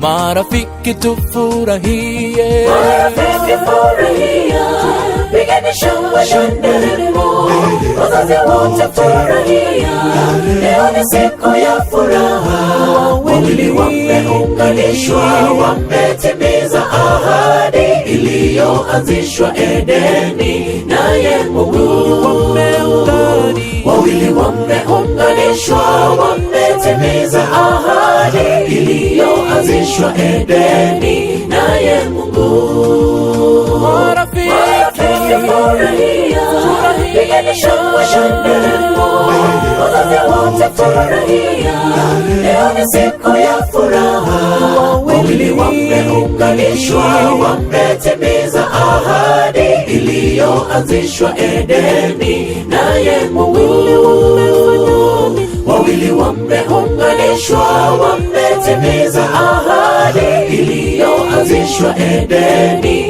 Marafiki tufurahie, Marafiki furahia, pigeni shangwe na nderemo, wazazi wote furahia, leo ni siku ya furaha. Wawili wameunganishwa, wametimiza ahadi iliyoanzishwa Edeni, naye Mungu. Wawili wameunganishwa, wametimiza ahadi iliyoanzishwa Edeni, naye Mungu. Marafiki, furahia, pigeni shangwe na nderemo, wazazi wote furahia, leo ni siku ya furaha. Wawili wameunganishwa, wametimiza ahadi iliyoanzishwa Edeni, naye Mungu. Wawili wameunganishwa, wametimiza ahadi iliyoanzishwa Edeni,